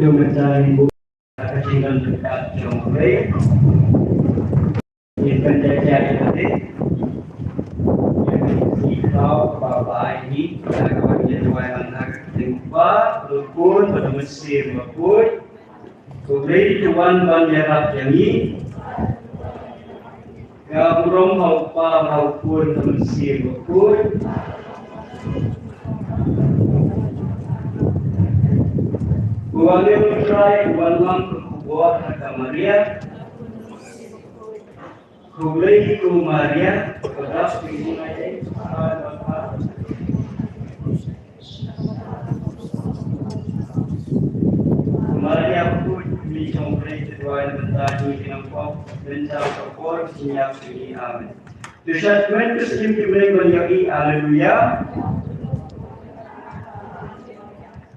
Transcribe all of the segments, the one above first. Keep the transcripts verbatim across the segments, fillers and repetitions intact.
Ka jingdon ryngkat jong U Blei. Ngin pynjah jia ïa lade. Ïa ka jingkyrkhu kaba ai ngi, ïa kaba ngi ïa duwai lang ha ka kyrteng U Kpa, U Khun bad U Mynsiem Bakhuid. U Blei u wan ban ïarap ïa ngi. Ka burom ha U Kpa, ha U Khun, ha U Mynsiem Bakhuid. Ko Ane U Trai u wan lam ka khubor ha ka Maria. Khublei ko Maria, ka dap ka jingaiei, Maria, ko Mei jong U Blei, to duwai na ka bynta jong ngi ki nongpop, mynta bad ha ka por jingïap jong ngi. Amen. To shad kmen, to shim kmen ban ïohi. Haleluya.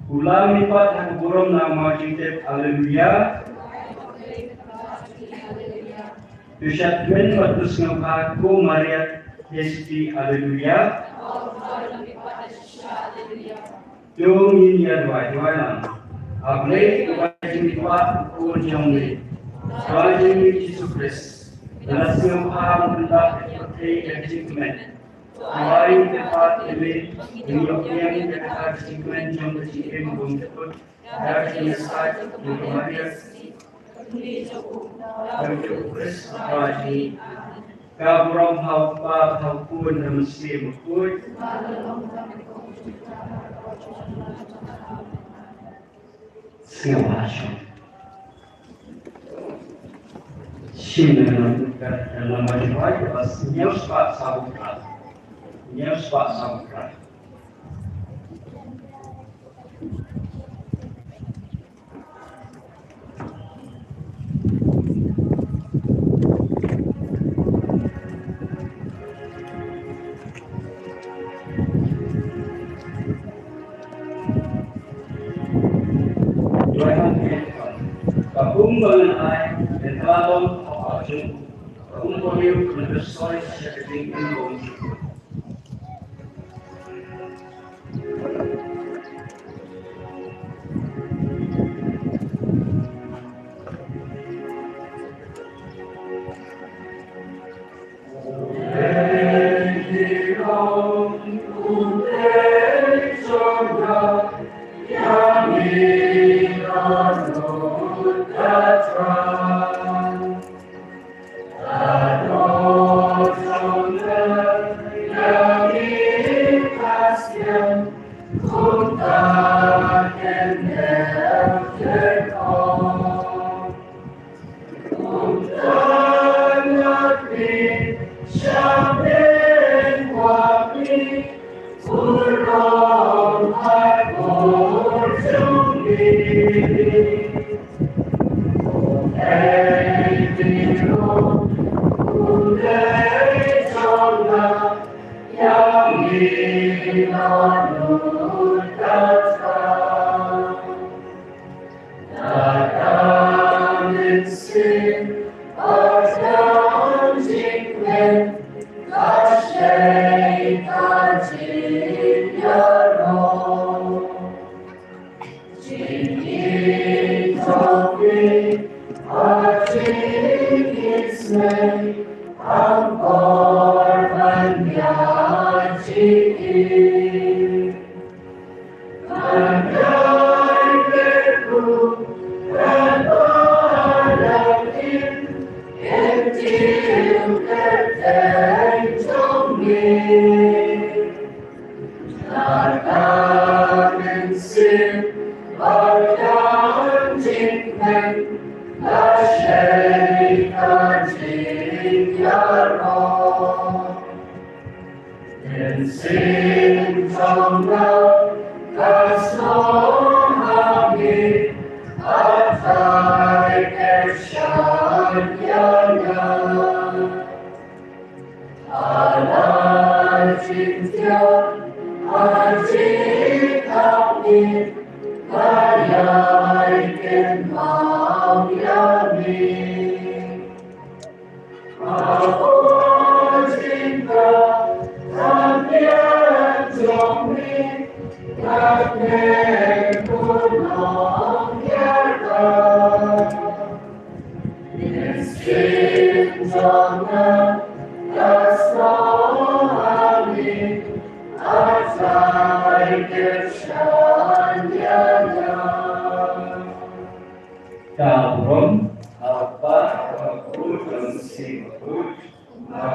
U Lam u mihpat ha ka burom na ka maw jingtep. Haleluya. To shad kmen bad to sngewbha ko Maria Theisotti. Haleluya. To ngin ïa duwai, duwai lang. A Blei uba jingmihpat, u Khun jong U Blei, Trai jong ngi U Jisu Khrist, la sngewbha ban pyndap ïa ka pyrthei da ka jingkmen. Duwai kyrpad ïa me, ngin ïoh pdiang ïa ka jingkmen jong ka jingim bymjukut. Ïa ka jingïasaid jong ka Maria, jong U Khrist Trai jong ngi. Ka burom ha U Kpa, ha U Khun, ha U Mynsiem Bakhuid. Sngewbha shong. Shin na ka, na ka, na ka, hynñiew spah saw phew phra. Hynñiew spah saw phew phra. Ka um ba ngan ai, ka la long ha ka jong u. Ka um ba ngan ai, ka la long ha ka jong u.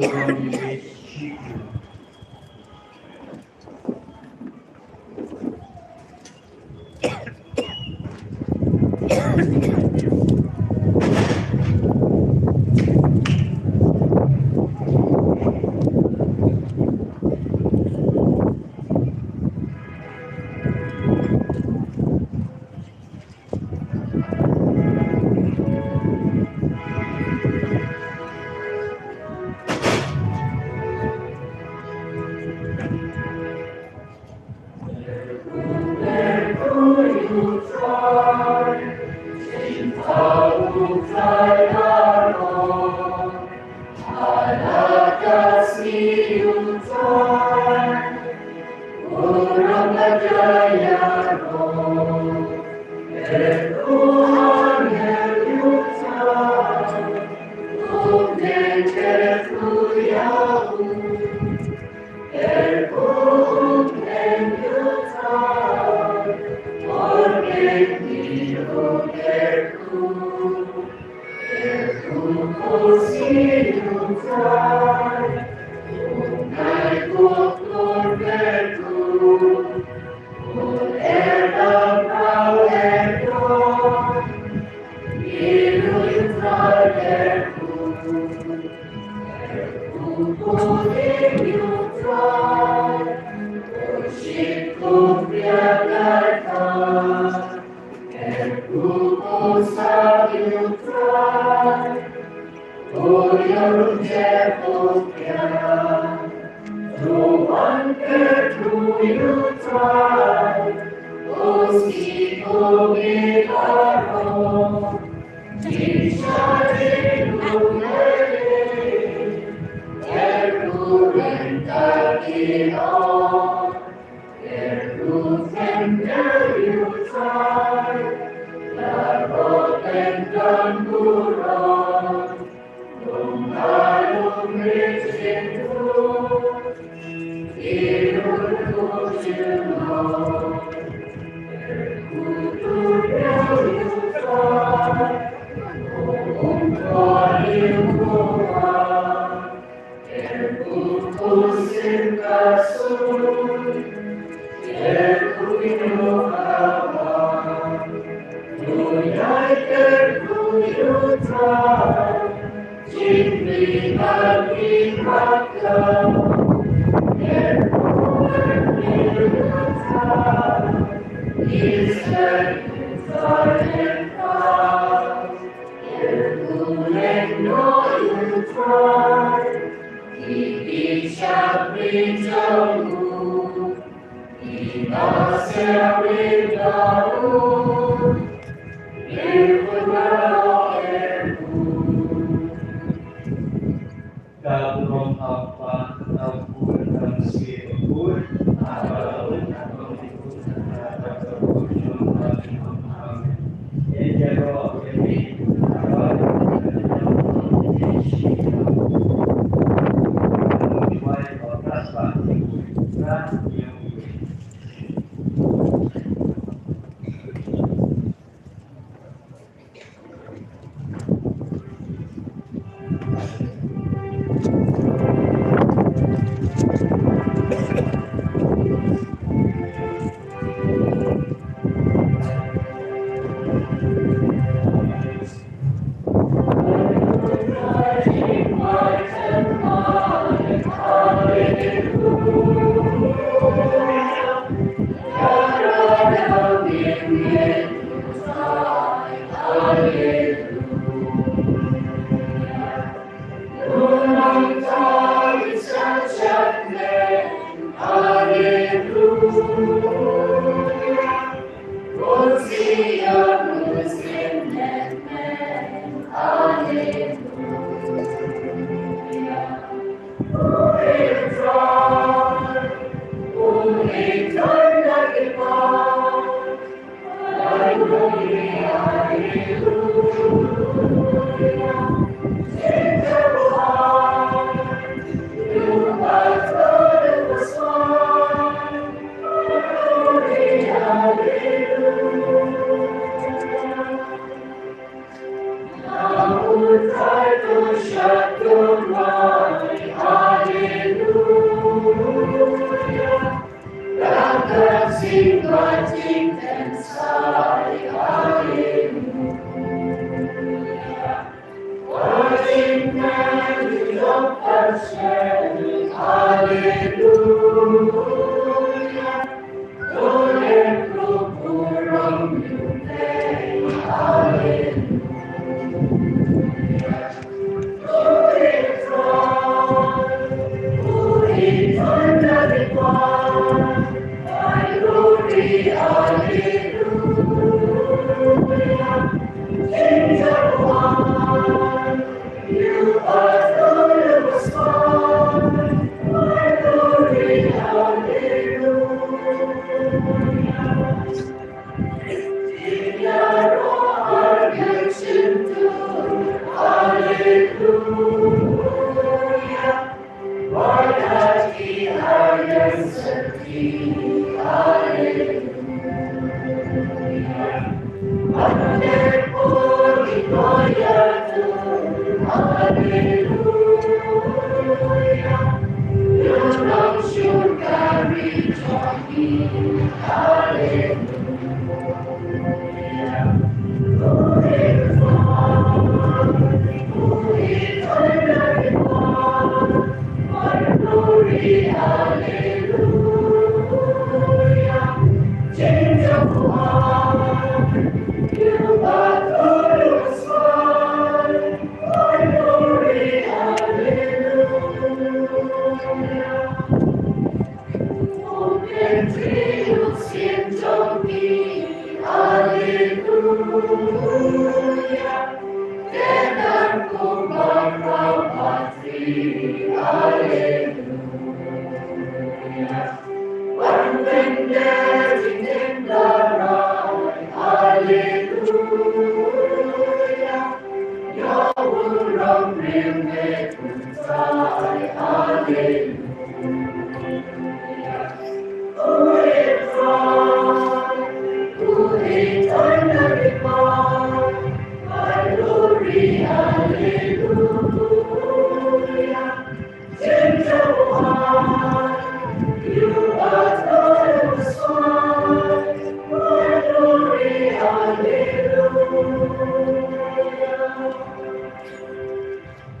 Burom ïeit shibun.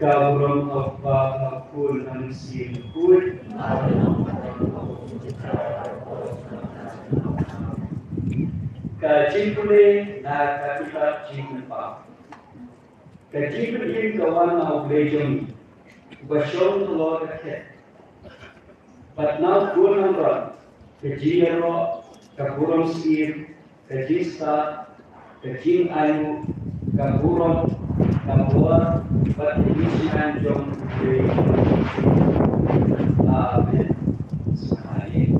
Ka burom ha u Kpa, ha u Khun, ha u Mynsiem Bakhuid. Ka jingpule na ka kitab Jingpynpaw. Ka jingpynim ka wan na U Blei jong ngi, uba shong halor ka khet. Bad na u Khun Nongran, ka jingïaroh, ka burom syiem, ka jingstad, ka jingainguh, ka burom, ka bor, bad ka jingïaroh jong U Blei. Amen. Amen.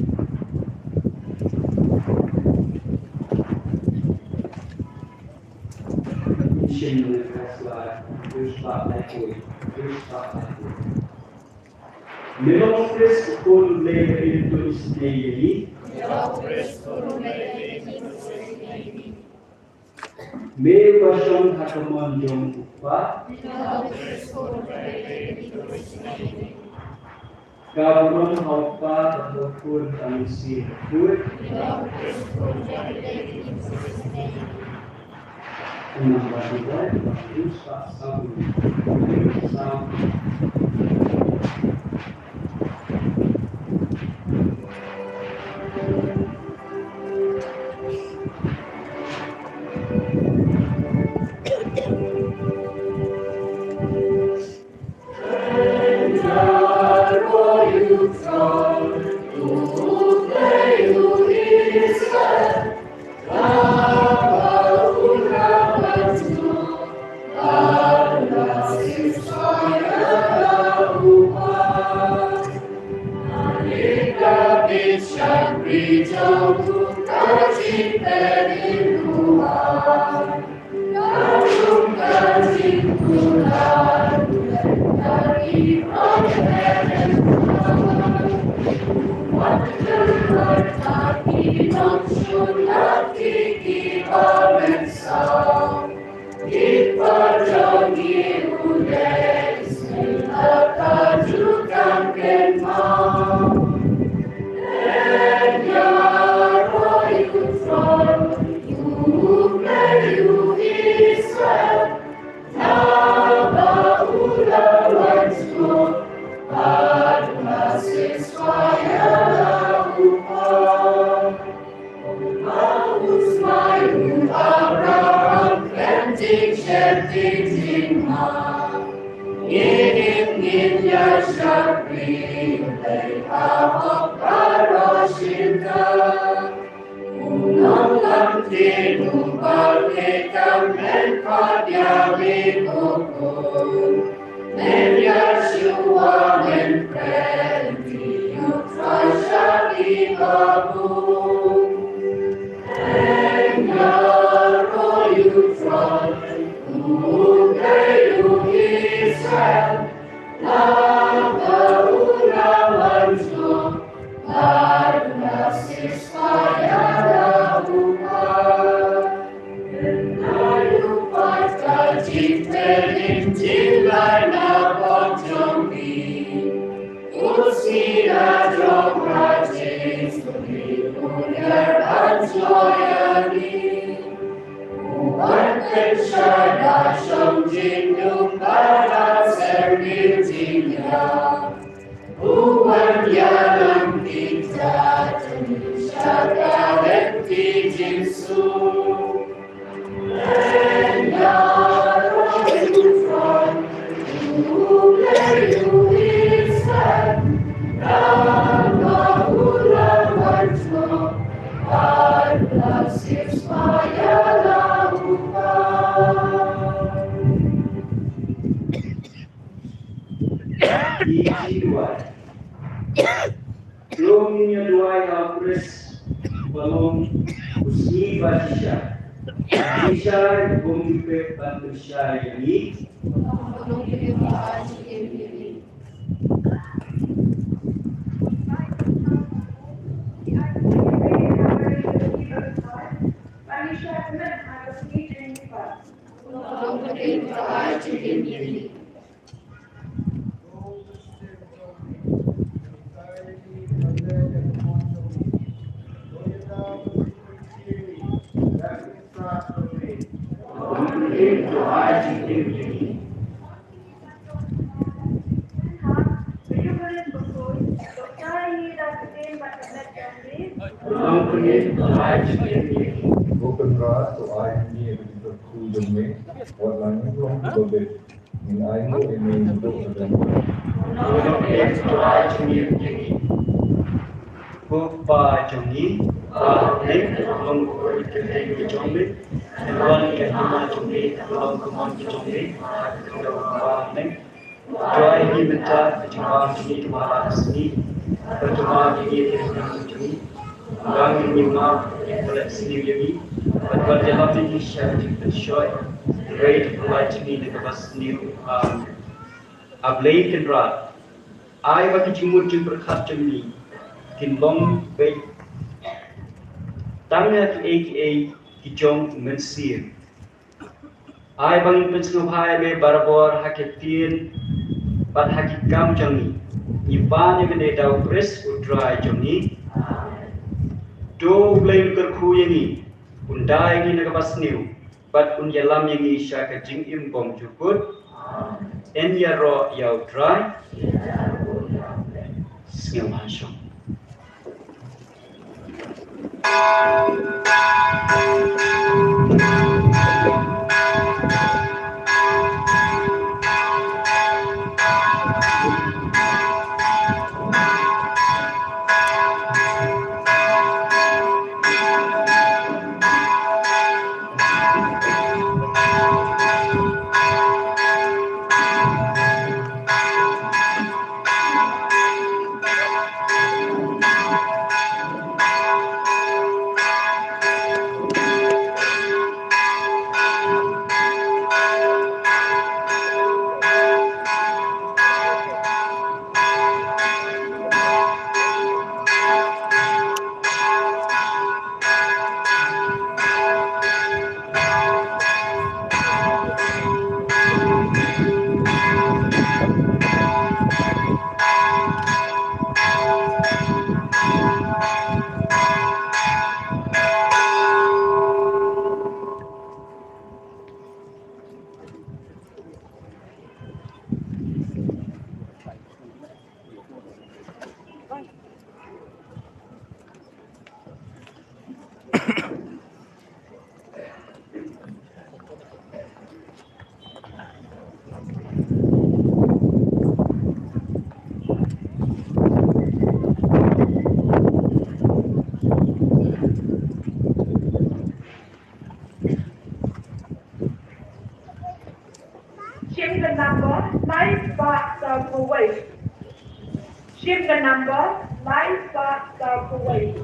Shin ne ka slide, push button ai koi, push button ai koi. Me long Khrist u Khun U Blei ka isynei ïa ngi. Me uba shong ha ka mon jong u Kpa. Ka burom ha u Kpa, ha u Khun, ha u Mynsiem Bakhuid. Ki duwai. Long ïa duwai ha u Khrist ba long u sngi ba shisha. Shisha bun ki pep ban pynshai ïa ngi. Ko Kynrad, to ai ïa ngi ïa ka jingkyrkhu jong me, wat la ngi long kiba bit. Ko Kpa jong ngi, ba ha bneng, long ka kyrteng ka jong me, wan ka hima jong me, long ka mon ka jong me, ha ka khyndew kumba ha bneng. To ai ïa ngi mynta ka jingbam jong ngi kaba ha ka sngi, bad to map ïa ngi ki kyrdan jong ngi, ba ngi map ïa kiba la sniew ïa ngi, bad wat ïalam ïa ngi sha ka jingpynshoi, hynrei to pynlait ïa ngi na kaba sniew. Amen. A Blei Kynrad, ai ba ki jingmut jingpyrkhat jong ngi kin long beit tang ha kiei kiei ki jong u Mynsiem. Ai ba ngin pynsngewbha ïa me barabor ha ki ktien bad ha ki kam jong ngi. Ngi pan ïa kane da u Khrist u Trai jong ngi. To u Blei un kyrkhu ïa ngi, un da ïa ngi na kaba sniew, bad un ïalam ïa ngi sha ka jingim bymjukut. Yn ïaroh ïa u Trai. Sngewbha shong. Number, Lions Park, South Hawaii.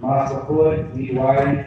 Master Food, Midwife,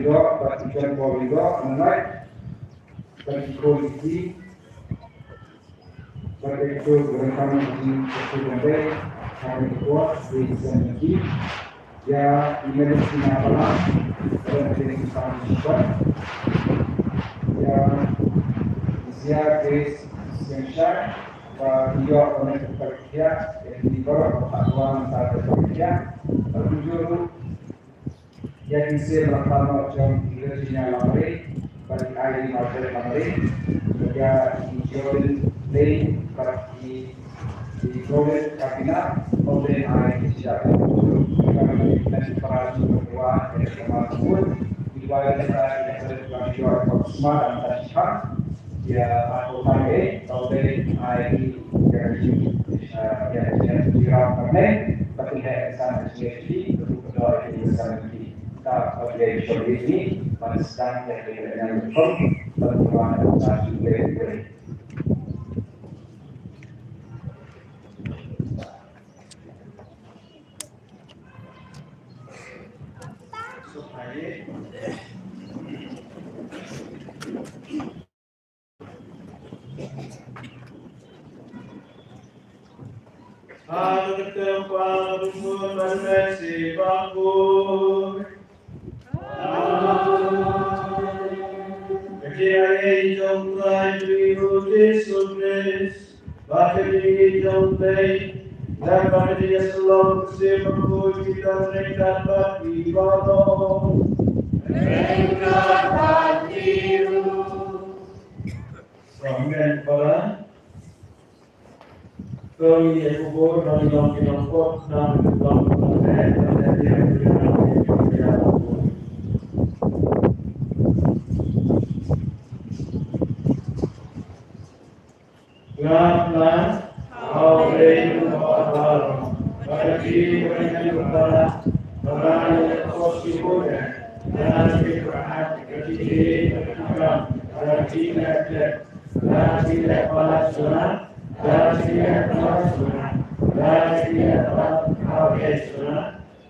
Lyngdoh bad i John Paul Lyngdoh, Ammonite, bad i Khun Ki, bad i Khun Byrhang Ki, i Khun Bombay, Kami Kuat, i Sen Ki, ïa i Medicina Bala, bad i Sang Shipon, ïa i Zia Grace Siangshai, bad i Ïoh Connect Perkhia, ïa i Bor, bad Wan Sa Perkhia, bad i Juru, ïa ki Sir Rakhano John, i Virginia Lamare, bad i Irene Margaret Lamare, bad ïa i Jordan Lane, bad i, i Jordan Kabina, Jordan ai i Jia, bad i Para Jumpa, ïa i Kamar Mut, i Wai Neta, ïa i Para Jumpa, ïa i Para Jumpa, ïa Ako Pang, eh, Jordan ai i, ïa i, ïa i, ïa i, ïa i, ïa i, Amen. Para. Kong ïa kubur, nong nong ki nong kot, nong nong nong eh, nong eh, nong eh, nong eh, nong eh. Ngap na, au rei nong kot barom, bagi wani nong para, para nong kot si bune, dan si perhat, bagi di, bagi kam, bagi na tek. Lati le palat suna, lati le palat suna, lati le palat hawe suna.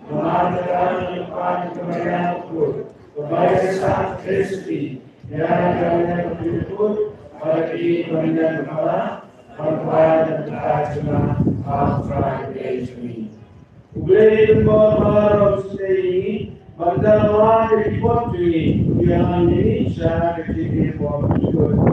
Namar ka kan le pan ka maya ku, ka bai sa Kristi, ya ya ya ku, bagi maya kala, bagi maya suna, outside me. U Blei u Kpa baroh u sdei ïa ngi, ban da wad ïa ki pop jong ngi, u ïalam ïa ngi sha ka jingim baroh.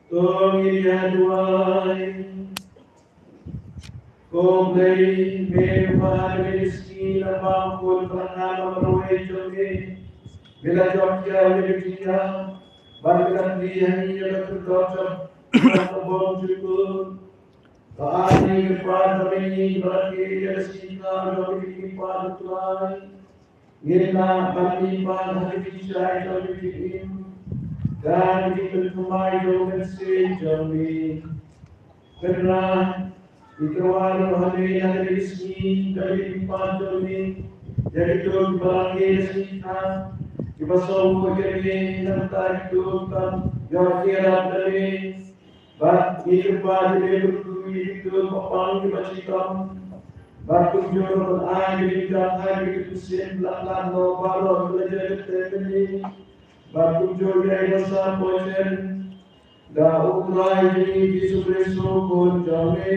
To ngin ïa duwai. Ko Blei, me ba ha kane ka sngi la bam khun bad ha la marwei jong me, me la jop ïa me ka jingïap bad me la kylli ha ngi ïa ka kyrteng jong ka bym jukut. Ba ai ngi kyrpad ba me ngi ba la kyrpad ïa ka sngi ka jong me ki kyrpad, Trai. Ngin lah ban mihpat ha ka jingshai jong me jingim, da ka jingpynthymmai jong u Mynsiem jong me. Kynrad, ngi kyrpad ruh ha me ha kane ka sngi, da ka jingpynthymmai jong me, ïa kito kiba la khe ka sngi ka, kiba sngewbha ïa me, nangta kito kiba ïoh jingïarap na me. Bad ngi kyrpad ïa me, kyrkhu ïa kito kiba pang kiba shitom. Bad kumjuh ruh ban ai ïa me ka jingkyrkhu ha kito ki mynsiem ba la khlad noh baroh kiba la jia kyrteng mynne. Bad kumjuh ïa i Pastor Boysen, da u Trai jong ngi Jisu Khrist u Khun jong me,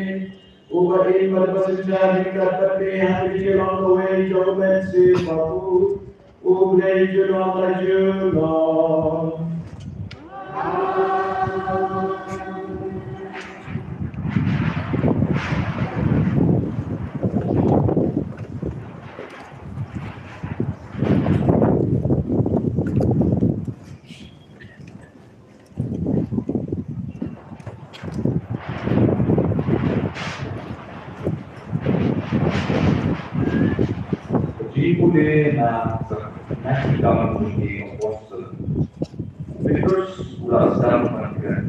uba im bad uba synshar ryngkat bad me ha ka jingïalong kawei jong u Mynsiem Bakhuid. U Blei junom la junom. Ka jingpule na, na ki kam jong ki apostol. Petrus u la sdang ban kren.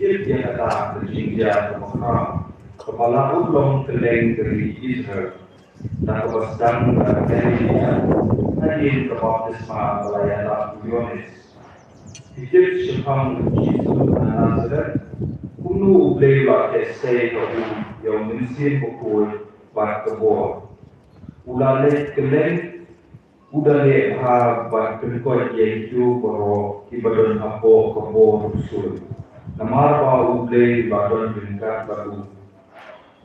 Ïa kata ka jingjia kaba kham, kaba la u long kylleng ka ri Israel. Da kaba sdang na Galilea, hadien ka baptisma ba la ïalam u Ïoannis. Ki tip shaphang u Jisu na Nasareth, kumno U Blei u la kiew sei ha u ïa u Mynsiem Bakhuid bad ka bor. U la leit kylleng, u da leh bha bad pynkoit ïa kito baroh kiba don hapoh ka bor u sur. Namar ba U Blei u la don ryngkat bad u.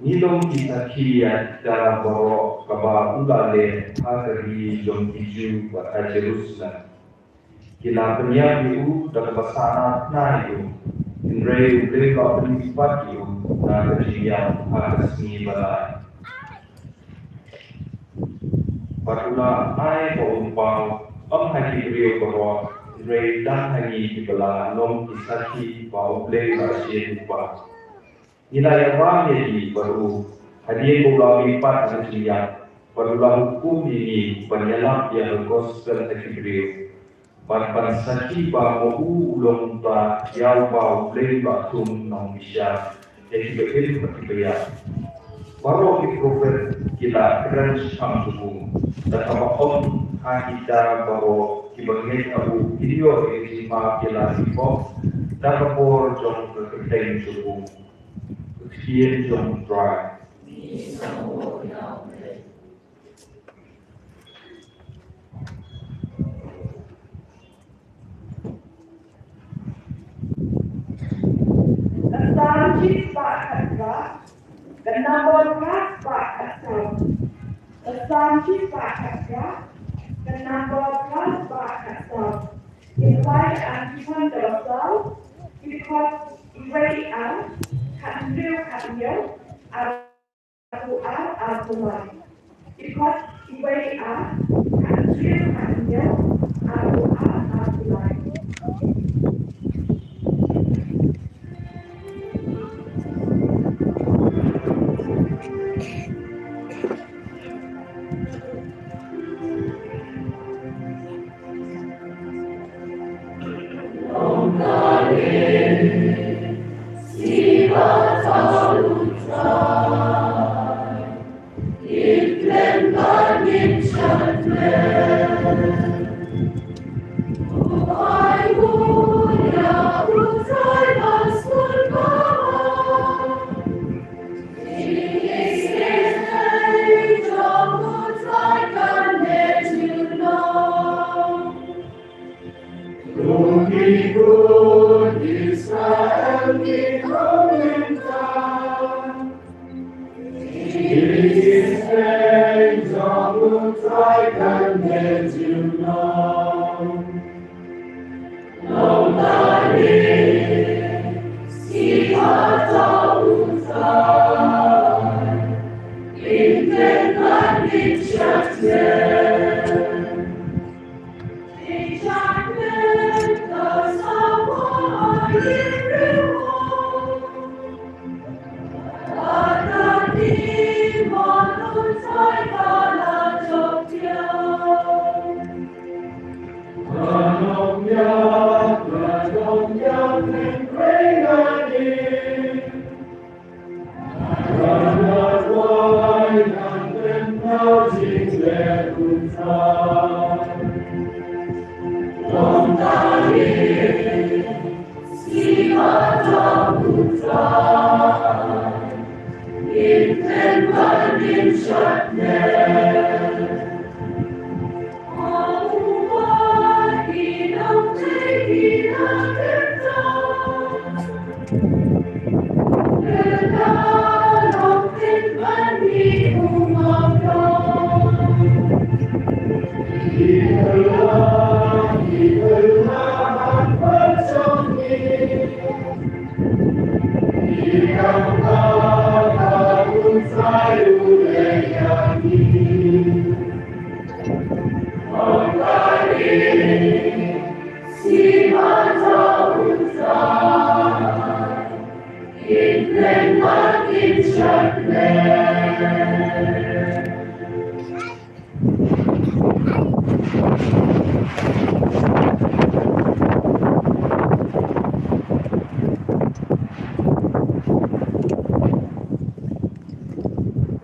Ngi long ki sakhi ïa kata baroh kaba u la leh ha ka ri jong ki Jiw bad ha Jerusalem. Ki la pynïap ïa u da kaba sahnarphna ïa u. Hynrei U Blei u la pynmihpat ïa u na ka jingïap ha ka sngi ba lai. Bad u la ai ba un paw, ym ha ki briew baroh, hynrei tang ha ngi kiba la long ki sakhi ba U Blei u la shim u paw. Ngi la ïalam ïa ki bad u hadien ba u la mihpat na ka jingïap, bad u la hukum ïa ngi ban ïalap ïa ka gospel ha ki briew. Bad ban sakhi ba ma u u long uta ïa uba U Blei u la thung nongbishar ïa kiba im bad kiba ïap. Baroh ki prophet ki la kren shaphang jong u, da kaba ong ha kita baroh kiba ngeit ha u kin ïoh ïa ka jingmap ïa la ki pop da ka bor jong ka Thank you. Ktien jong Trai. Ka Salm shispah khatphra, ka nambor phra spah khatsaw. Ka Salm shispah khatphra, ka nambor phra spah khatsaw. Ki lai an ki phan ka Salm, ki dkhot iwei ar, khathynriew khathynñiew, ar Arphew ar, arphew lai. Dkhot iwei ar, khathynriew khathynñiew, arphew ar, arphew lai.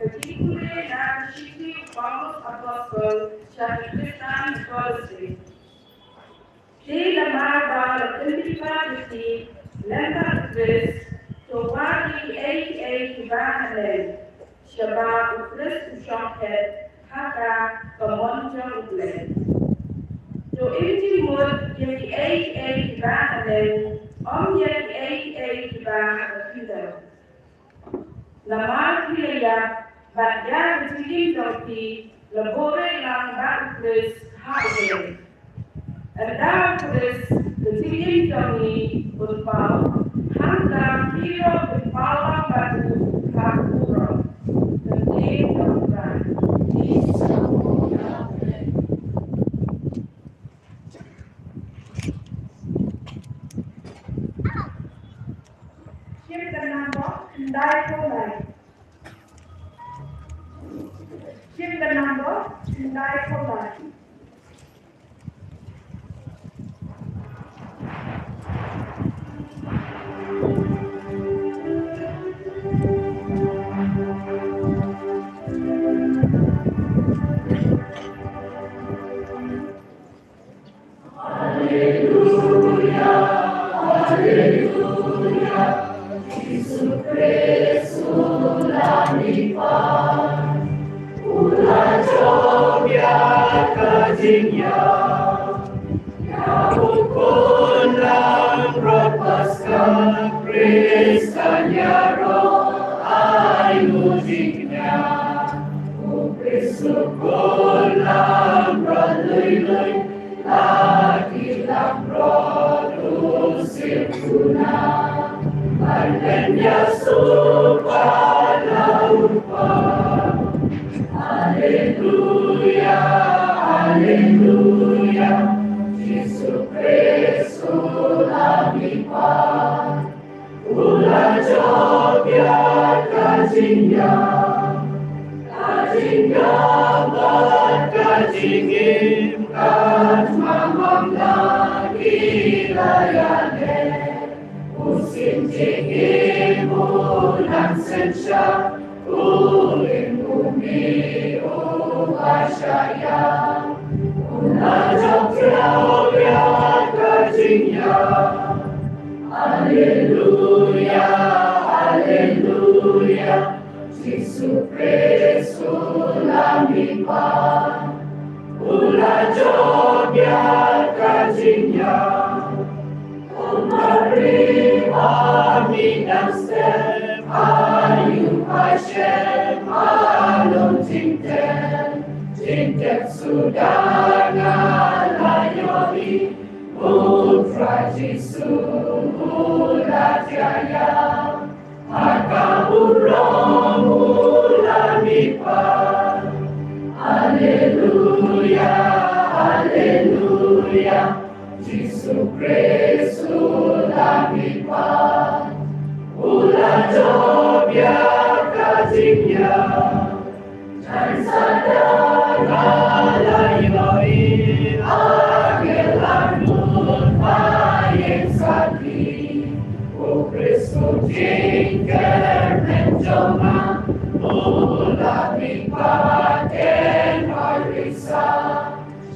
Ka jingkylli na ka shithi u Paulus Apostol sha ki Khristan ha Kolosse. Te namar ba la pynbeit ïa phi lem bad u Khrist, to wad ïa kiei kiei kiba ha neng, sha ba u Khrist u shong khet ha ka ka mon jong u Blei. To im jingmut ïa kiei kiei kiba ha neng, ym ïa kiei kiei kiba ha ka khyndew. Namar phi la ïap, bad ïa ka jingim jong phi la buhrieh lang bad u Khrist ha U Blei. Ynda u Khrist ka jingim jong ngi un paw, hangta phi ruh phin paw lang bad u ha ka burom. Ka ktien jong U Trai. Shim ka nambor khyndai phew lai. Shim ka nambor khyndai phew lai. Khrist u la mih pat, u la jop ïa ka jingïap. Ïa u khun langbrot Paskha, Khrist ka ïaroh ai u jingïap. U Khrist u khun langbrot lui lui, la ki langbrot u sirkuna. Ban ïasoh pat la u khot. Alleluia, alleluia, Jisu Khrist u la mih pat. U la jop ïa ka jingïap, ka jingïap bad ka jingim, ka jingmang na ki la ïaleh. U sim jingim u nang synshar, u im u mih uba shah ïap. U la jop ïa ka jingïap. Alleluia, alleluia, Jisu Khrist u la mih pat. U la jop ïa ka jingïap. Ko Mari ba mih dang step, aïu ba shem, a long jingtep, jingtep suda nga la ïohi. U Trai Jisu u la jia ïa, ha ka burom u la mih pat. Alleluia, alleluia, Jisu Khrist u la mih pat. U la jop ïa ka jingïap. Jan Sadan nga la ïohi, angel la nud ba ïeng sakhi. U Khrist u jingkyrmen jong nga, u la mih pat ken marisa.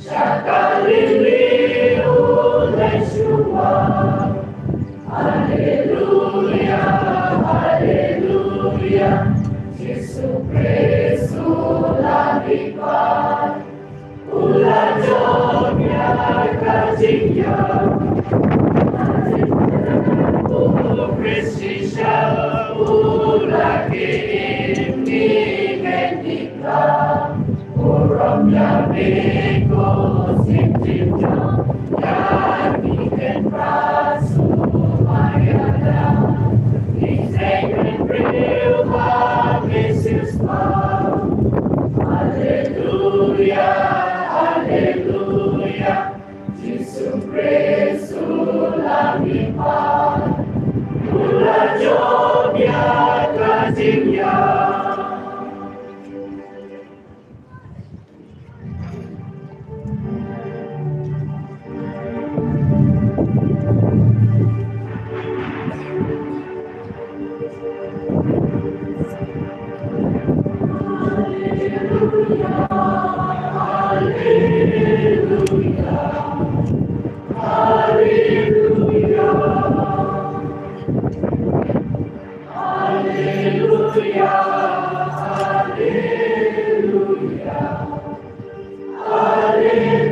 Sha Galili u leit shuwa. Alleluia, alleluia, Jisu Khrist u la mih pat. U la jop ïa ka jingïap. U Khrist shisha u la ki im ni khyndit. Alleluia, alleluia, Jisu Khrist u la mih pat, u la jop ïa ka jingïap. Alleluia, alleluia, alleluia.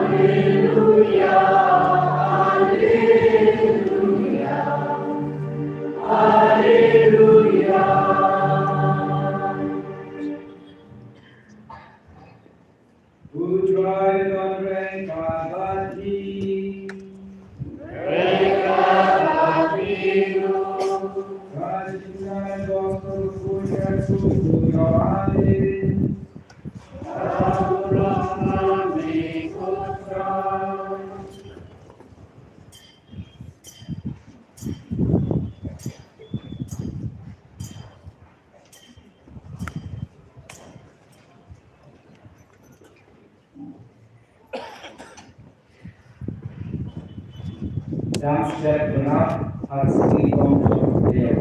Alleluia, alleluia, alleluia. U Trai don ryngkat bad phi. Ryngkat bad phi ruh. Ka jingkyrkhu jong u Trai Jisu Khrist. Dang step tengah. Ha ka sngi kong jong u Blei,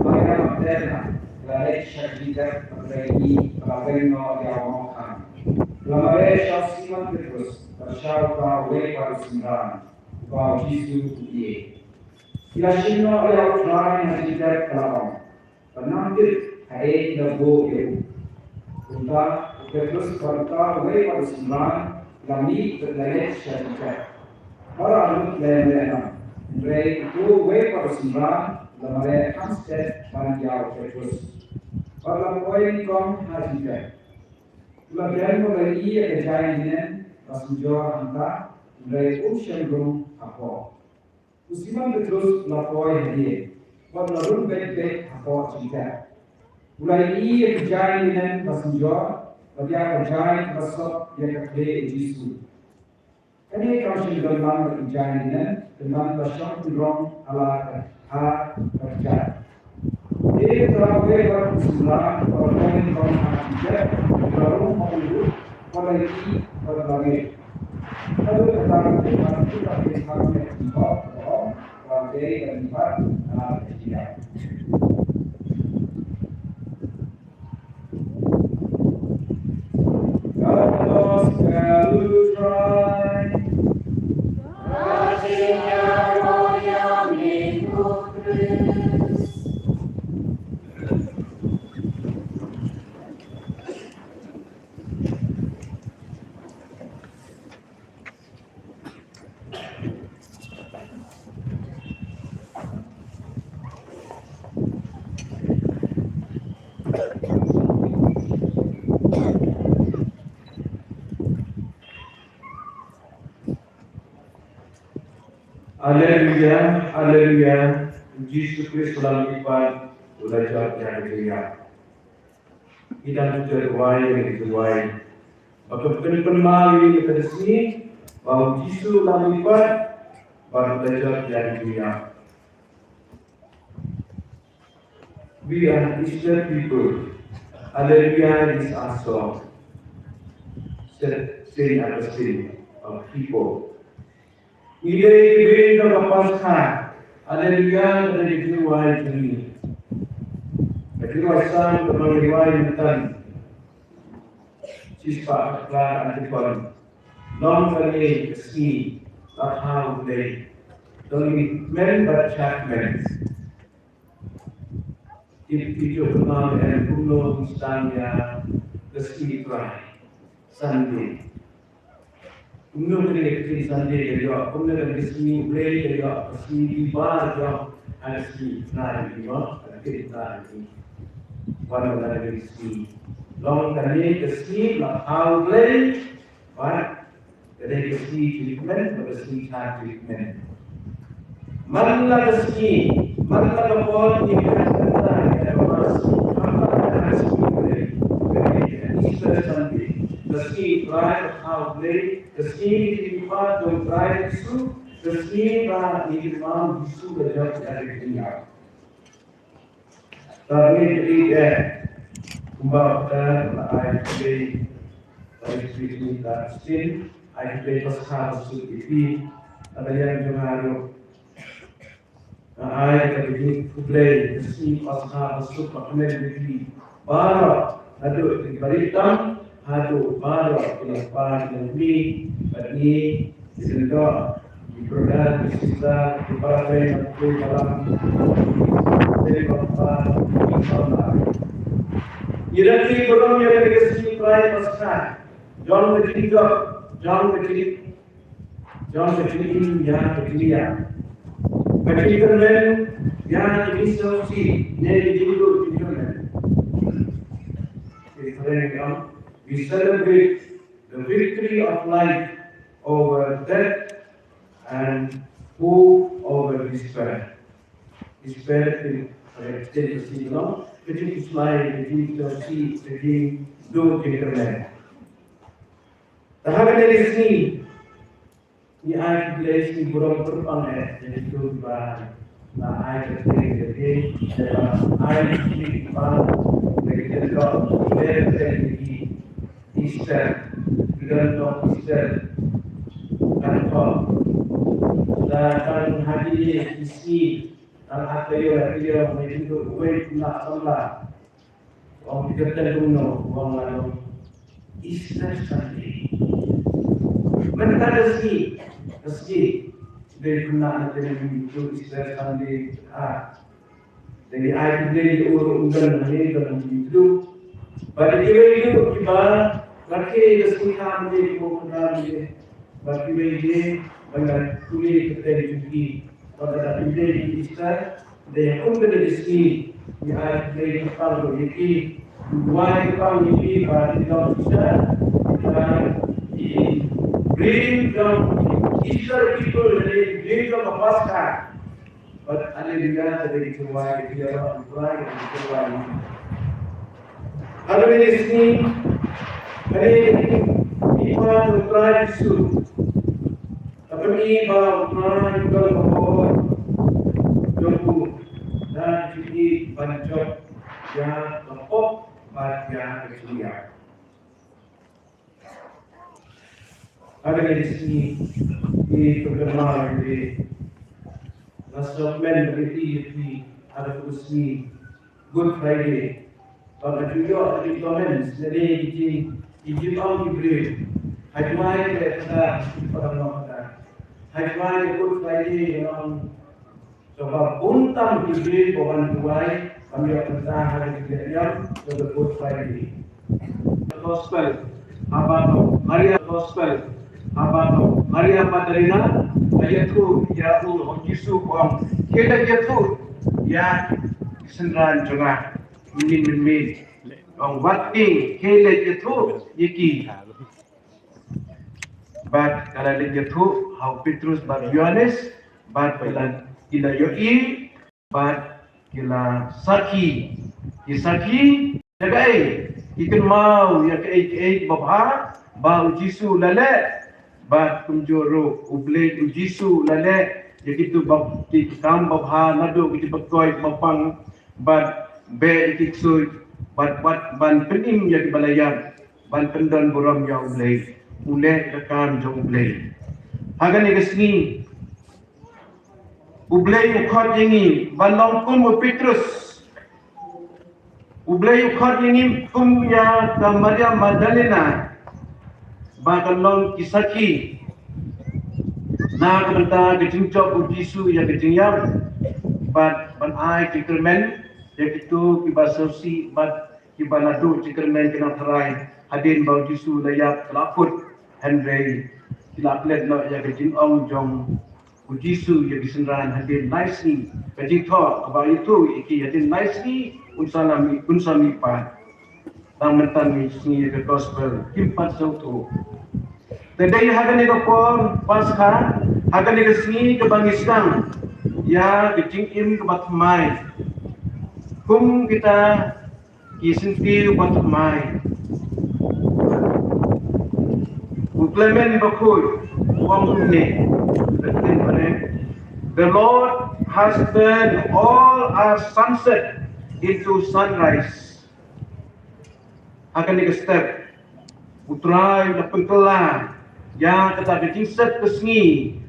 Maria Magdalena, ka la leit sha ka jingtep bad ka la ïohi ba la weng noh ïa u mawkhang. Ka la mareh sha u Simon Petrus bad sha uta uwei pat u synran, uba u Jisu u ïeit. Ki la shim noh ïa u Trai na ka jingtep, ka la ong, bad ngam tip haei ki la buh ïa u. Kumta u Petrus bad uta uwei pat u synran ki la mih bad la leit sha ka jingtep. Ba la lut lem lem, hynrei uta uwei pat u synran u la mareh kham stet ban ïa u Petrus, bad u la poi nyngkong ha jingtep. U la biang bad u la ïohi ïa ka jaiñ linen ba synjor hangta, hynrei um shym rung hapoh. U Simon Petrus u la poi hadien bad u la rung beit beit hapoh jingtep. U la ïohi ïa ka jaiñ linen ba synjor bad ïa ka jaiñ kaba sop ïa ka khleh u Jisu. Kane kam shym don lang bad ka jaiñ linen, tang ba la shong pynrong ha la ka, ha ka kjat. Te uta uwei pat u synran uba la poi nyngkong ha jingtep u la rung ha u ruh, bad u la ïohi bad u la ngeit. Haduh katta ka jingpang, katta ka jingpang, ka jingpang, ka jingpang, ka jingpang, ka jingpang. Haleluya, haleluya. U Jisu Khrist u la mihpat, u la jop ïa ka jingïap. Ngi dang shu duwai, ngi duwai ba ka pynpynmar ïa ka sngi ba u Jisu u la mihpat bad u la jop ïa ka jingïap. We are Easter people. Hallelujah is our song, said Saint Augustine of Hippo. Ngi dei ki briew jong ka Paskha. Haleluya ka dei ka jingrwai jong ngi. Ka jingrwai Salm kaba ngi rwai mynta, shispah khatphra, antiphon. Long kane ka sngi la kha U Blei, to ngi kmen bad shah kmen. Tip ki ju kynmaw em kumno ngi sdang ïa ka sngi Trai, Sunday. Kumno kane ka ktien Sunday ka ïoh, kumno kane ka sngi Blei ka ïoh, ka sngi kiba ïoh, ha ka sngi Trai ka ïoh, ka ktien Trai ka ïoh. Wan la ka sngi. Long kane ka sngi la kha U Blei, bad ka dei ka sngi jingkmen, bad ka sngi jingkmen. Man la ka sngi, man la ka por, ngi kmen, Easter Sunday, ka sngi Trai ka kha U Blei, ka sngi jingkmen jong Trai Jisu, ka sngi ba ngi kynmaw Jisu ka jop ïa ka jingïap. Tang ïa ka ïeit, kumba ka la ai Blei, ai Blei ka sngi, ai Blei Paskha ba suk ïa phi, na ka liang jong nga ruh nga ai ka jingkhublei ka sngi Paskha ba suk ba kmen ïa phi baroh, naduh ki barieh tam haduh baroh ki lyngba ki lyngkmie, bad ngi ki syndon, ki brother, ki sister, ki para bangeit, ki para bangeit, ki para bangeit. Ïa ka sngi burom, ïa ka sngi Trai Paskha, jong ka jingjop, jong ka jing, jong ka jingim ïa ka jingïap, ka jingkyrmen ïa ka jingsngewsih ne ka jingduh jingkyrmen. We celebrate the victory of life over death and hope over despair. Despair ka dei ka ktien Khasi, ka jingkhuslai, ka jingkhuslai, ka jingduh jingkyrmen. Te ha kane ka sngi ngi ai khublei, sngi burom kyrpang eh ïa kito kiba la ai kyrteng ïa lade, kiba la ai kyrteng, kiba la kyrteng ïa ki Easter, ki don tang Easter, kan thok. La tang ha kine ki sngi, tang ha ka ïoh, ha ka ïoh, me jingduh uwei na samla. Ong ki kyrteng kumno, ong la long Easter Sunday. Mynta ka sngi, ka sngi, dei kumno na ka sngi Easter Sunday, ah. Dei ai ki dei ki ur ungdan ne dan ki dei. Ba dei ki dei ki ba rakhe ka sngi ha ne ki ba kumno ne. Ba ki dei ki ba nga kuli ka dei ki ba ka dei ki Easter. Dei kum ka dei ki sngi. Ni ai ki dei ki pang ki ki. Wai ki pang ki ba ki dei ki Easter. Ba ki bring down Easter people, they bring down the Pascha. But hallelujah, ka dei ka wai ka dei ka wai ka dei ka wai. Hallelujah, sini. Hallelujah, iba ka wai Jisu. Ka bani ba wai ka wai. Jom ku. Dan jiki ban jop ya ka pop ba ya ka jia. Hagane ka sngi, i pynkylla ïa phi. Nga sngewmen ïa phi, ïa phi, ha ka sngi Good Friday. Ba nga ju ïoh ïa ki comments, lane ki jing, ki jingong ki briew. Hajrong ïa ka, ki paralok ka. Hajrong ïa ka Good Friday, ïa ka Kaba bun tam ki briew ba wan duwai, kam ïoh pynta ha ki briew ïa ka Good Friday. Gospel, haba ka Maria Gospel, haba ka Maria Magdalena, ka ïathuh ïa u Jisu, ka ong, khie leit ïathuh ïa ki synran jong nga, mynnin mynmiet. Ong, wat khie leit ïathuh ïa ki. Bad ka la leit ïathuh ha u Petrus bad Ïohannes, bad ki la, ki la ïohi, bad ki la sakhi. Ki sakhi ïa kaei? Ki kynmaw ïa kaei kaei ba bha ba u Jisu u la leh, bad kumjuh ruh U Blei, u Jisu u la leh ïa kitu ba, ki kam ba bha naduh ki jingpynkhuid ba pang, bad beh ïa ki ksuid, bad, bad ban pynim ïa kiba la ïap, ban pyndon burom ïa U Blei. U leh ka kam jong U Blei. Hagane ka sngi U Blei u khot ïa ngi ban long kum u Petrus. U Blei u khot ïa ngi kum ïa ka Maria Magdalena ba kan long ki sakhi na ka bynta ka jingjop u Jisu ïa ka jingïap, bad ban ai jingkyrmen ïa kito kiba sngewsih bad kiba naduh jingkyrmen ki nongtharai hadien ba u Jisu u la ïap, ki la put, hynrei ki la klet noh ïa ka jingong jong u Jisu ïa ki synran hadien lai sngi. Ka jingthoh kaba ïathuh ïa ki hadien lai sngi, un sa mih, un sa mih pat. Tang mynta ngi sngew ïa ka gospel, kim pat sngewthuh. Te dei ha kane ka por Paskha, ha kane ka sngi kaba ngi sdang ïa ka jingim kaba thymmai. Kum kita ki syntiew ba thymmai. U Clement Bakhuid u ong kumne, "The Lord has turned all our sunset into sunrise." Ha kane ka step, U Trai u la pynkylla ïa kata ka jingset ka sngi,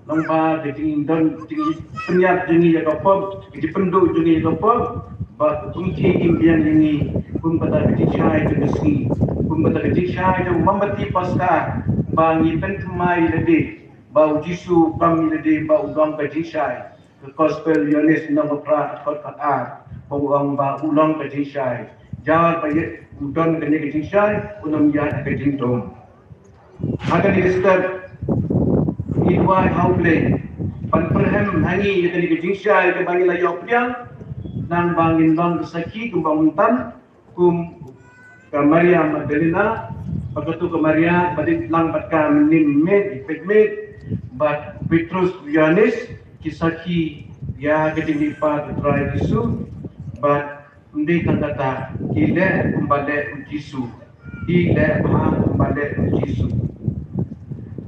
lyngba ka jingdon, jingpynïap jong ngi ïa ka pop, ka jingpynduh jong ngi ïa ka pop, bad u pynkhie im biang ïa ngi kum kata ka jingshai jong ka sngi, kum kata ka jingshai jong u mombati Paskha, ba ngi pynthymmai ïa lade ba u Jisu u pom ïa lade, ba u long ka jingshai. Ka Gospel Ïoannis lynnong ba phra, dkhot khatar, ba u ong ba u long ka jingshai. Jar ba ïa u don kane ka jingshai, un ym ïaid ha ka jingdum. Ha kane ka step, ngi duwai ha U Blei ban pyrhem ha ngi ïa kane ka jingshai kaba ngi la ïoh pdiang, nangba ngin long ki sakhi kumba u Ntan, kum ka Maria Magdalena, bad katu ka Maria ba dei lang bad ka mynnin miet, peit miet, bad Petrus, Ïoannis, ki sakhi ïa ka jingmihpat U Trai Jisu, bad ym dei tang kata, ki leh kumba leh U Jisu, ki leh bha kumba leh U Jisu.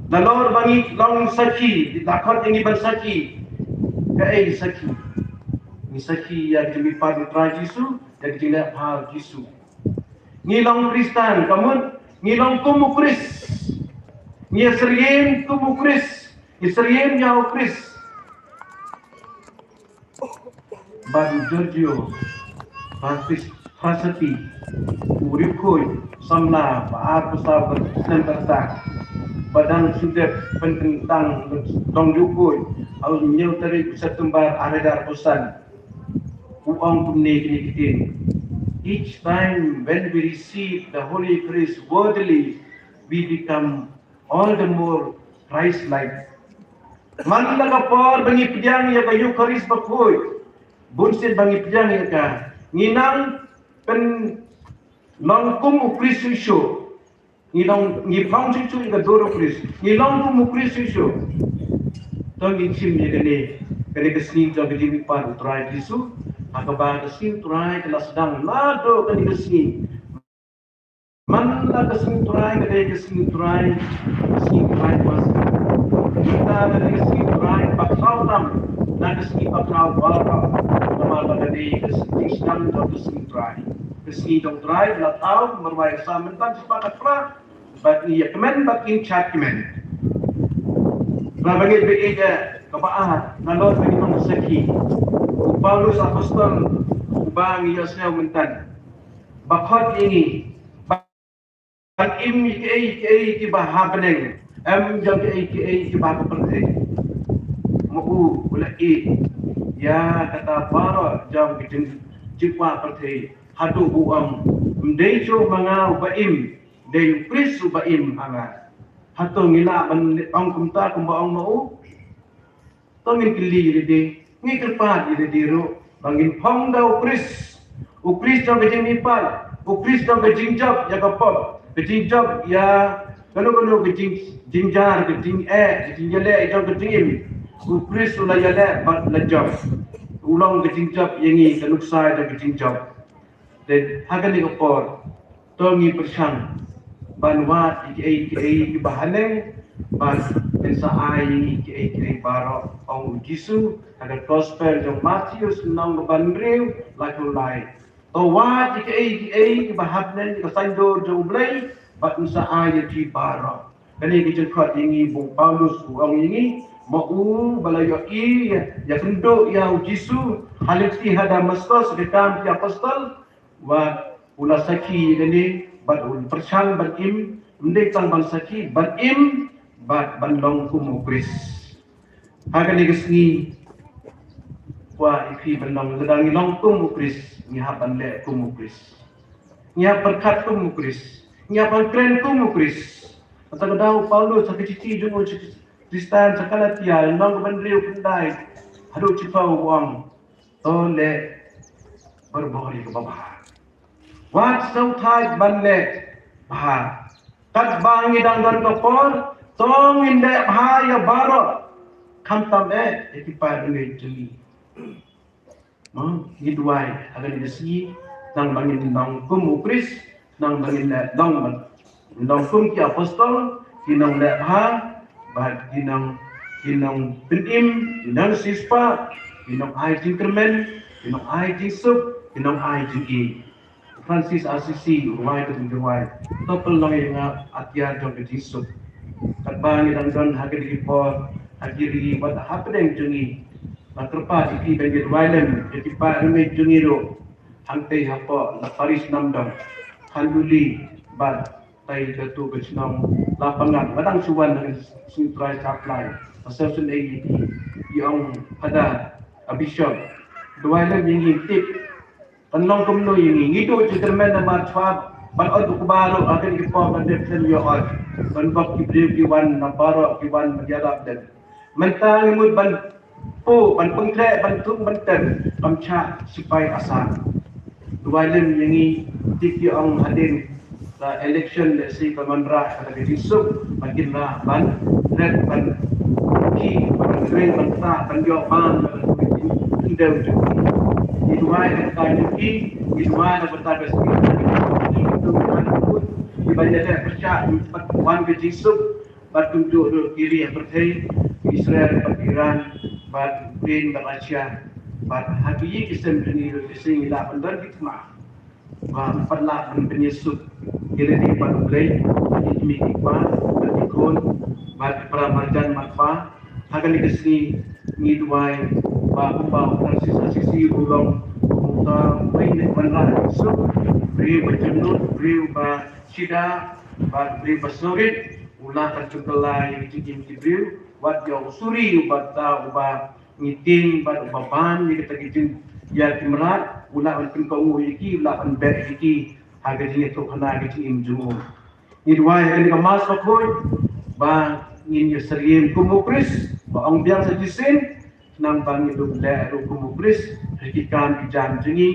Nalor ba ngi long sakhi, la khot ïa ngi ban sakhi, kaei sakhi? Ngi sakhi ïa ka jingmihpat U Trai Jisu, ïa ka jingleh bha U Jisu. Ngi long Khristan, ka mut ngi long kum u Khrist. Ngi ïasyriem kum u Khrist. Israel ïa u Khrist. Bad u Giorgio Frassati, u riewkhuid samla ba arphew saw snem ka rta, ba dang shu dep pynkyntang dong riewkhuid ha u hynñiew tarik September ar hajar arphew san. U ong kumne kine ki ktien: Each time when we receive the Holy Eucharist worthily, we become all the more Christ-like. Man la ka por ba ngi pdiang ïa ka Eucharist bakhuid, bun sien ba ngi pdiang ïa ka, ngi nang pynlong kum u Khrist shuh shuh. Ngi long, ngi phong shuh shuh ïa ka dur u Khrist, ngi long kum u Khrist shuh shuh. To ngin shim ïa kane, kane ka sngi jong ka jingmihpat u Trai Jisu. Ha kaba ka sngi u Trai ka la sdang naduh kane ka sngi. Man la ka sngi u Trai ka dei ka sngi u Trai, ka sngi u Trai Paskha. Mynta ka dei ka sngi u Trai ba khraw tam na ka sngi ba khraw baroh. Namar ba ka dei ka sngi sdang jong ka sngi u Trai. Ka sngi jong u Trai la thaw marwei sa mynta shaphang ka phra. Bad ngi ïa kmen bad ngi shad kmen. Ba ngi ba ïa kaba ar nalor ba ngi long sakhi. U Paulus apostol uba ngi ïohsngew mynta ba khot ïa ngi ban im ïa kiei kiei kiba ha bneng, em jong kiei kiei kiba ha ka pyrthei. Ma u u la ïeh ïa kata baroh jong ki jing, jingkwah pyrthei. Haduh u ong, ym dei shuh ma nga uba im, dei u Khrist uba im ha nga. Hato ngi lah ban ong kumta kumba ong ma u? To ngin kylli ïa lade, ngi kyrpad ïa lade ruh ba ngin phong da u Khrist. U Khrist jong ka jingmihpat, u Khrist jong ka jingjop ïa ka pop, ka jingjop ïa kano kano ka jing, jingjar, ka jingeh, ka jingïaleh jong ka jingim. U Khrist u la ïaleh bad la jop. U long ka jingjop ïa ngi, ka nuksa jong ka jingjop. Te ha kane ka por to ngi pyrshang ban wad ïa kiei kiei kiba ha bneng, bad yn sa ai ïa ngi kiei kiei baroh, ong u Jisu ha ka gospel jong Mathaios lynnong kaba hynriew, laiphew lai. To wad ïa kiei kiei kiba ha bneng, ïa ka saiñdur jong U Blei, bad yn sa ai ïa ki baroh. Kane ka jingkhot ïa ngi ba u Paulus u ong ïa ngi, ma u ba la ïohi ïa, ïakynduh ïa u Jisu ha lynti ha Damaskos, ka Kam ki Apostol, bad u la sakhi ïa kane, bad u la pyrshang ban im, ym dei tang ban sakhi, ban im, bad ban long kum u Khrist. Ha kane ka sngi, kwah ïa phi ban long, lada ngi long kum u Khrist, ngi hap ban leh kum u Khrist. Ngi hap pyrkhat kum u Khrist. Ngi hap ban kren kum u Khrist. Kata ka daw u Paulus ha ka shithi jong u sha ki Khristan sha Galatia, lynnong kaba hynriew, khyndai haduh shiphew u ong, to leh barabor ïa kaba bha. Wat sngewthuh ban leh bha. Katba ngi dang don ka por, to ngin leh bha ïa baroh, khamtam eh ïa ki para bangeit jong ngi. Mo, ngi duwai ha kane ka sngi, khnang ba ngin long kum u Khrist, khnang ba ngin leh, long, long kum ki apostol, ki nongleh bha, bad ki nong, ki nongpynim, ki nongsiewspah, ki nongai jingkyrmen, ki nongai jingsuk, ki nongai jingïeit. Francis Assisi u rwai, ka jingrwai, to pynlong ïa nga atiar jong ka jingsuk. Katba ngi dang don ha kine ki por, ha ki ri wat hapdeng jong ngi, nga kyrpad ïa phi ban ïa rwai lem ïa ki para bangeit jong ngi ruh. Hangtei hapoh na parish Namdong, Khanduli, bad tai katu ka shnong Lapangap, nga dang shu wan ha ka sngi Trai shaphrang. Nga sngewsynei ïa phi, ïa ong Phadar, a Bishop, duwai lem ïa ngi, tip kan long kumno ïa ngi. Ngi duh jingkyrmen namar shuwa ban ot u kba ruh ha kine ki por ban dep them ïa ot, ban bok ki briew ki wan na baroh, ki wan ban ïarap lem. Mynta ngi mut ban puh, ban pynkhreh, ban thung, ban tem, kam shah sipai asam. Duwai lem ïa ngi, tip ïa ong hadien ka election, lehse ka ban rah kata ka jingsuk, ban kin rah ban ret, ban ki, ban ring, ban tah, ban ïoh bam, ban ki, ndew jong ki. Ngi duwai na ka bynta jong ki, ngi duwai na ka bynta ka state, ngi duwai na ka bynta ki ban ïaleh pyrshah, ban wan ka jingsuk, bad kumjuh ruh ki ri ha pyrthei, Israel bad Iran, bad Ukraine bad Russia, bad ha ki ïing ki sem jong ngi ruh, lehse ngi lah ban don ki thma. Ba pat lah ban pynïasuk ïa lade bad U Blei, ïa ki kmie ki kpa, bad ki khun, bad ki para marjan marpa, Ha kane ka sngi ngi duwai ba kumba u Francis Assisi u long uta uba wanrah jingsuk, briew ba jemnud, briew ba shida bad briew ba sngewrit, u lah ban pynkylla ïa ki jingim ki briew, wat ïa u suri uba ta uba ngi tieng bad uba ban ïa kata ka jing ïa ki mrad, u lah ban pynkohnguh ïa ki, u lah ban beh ïa ki ha ka jingïathuhkhana ka jingim jong u. Ngi duwai ha kane ka Mass bakhuid ba ngin ïa syriem kum u Khrist, ba ong biang sa shisien, khnang ba ngin ïoh leh ruh kum u Khrist ha ki kam ki jam jong ngi,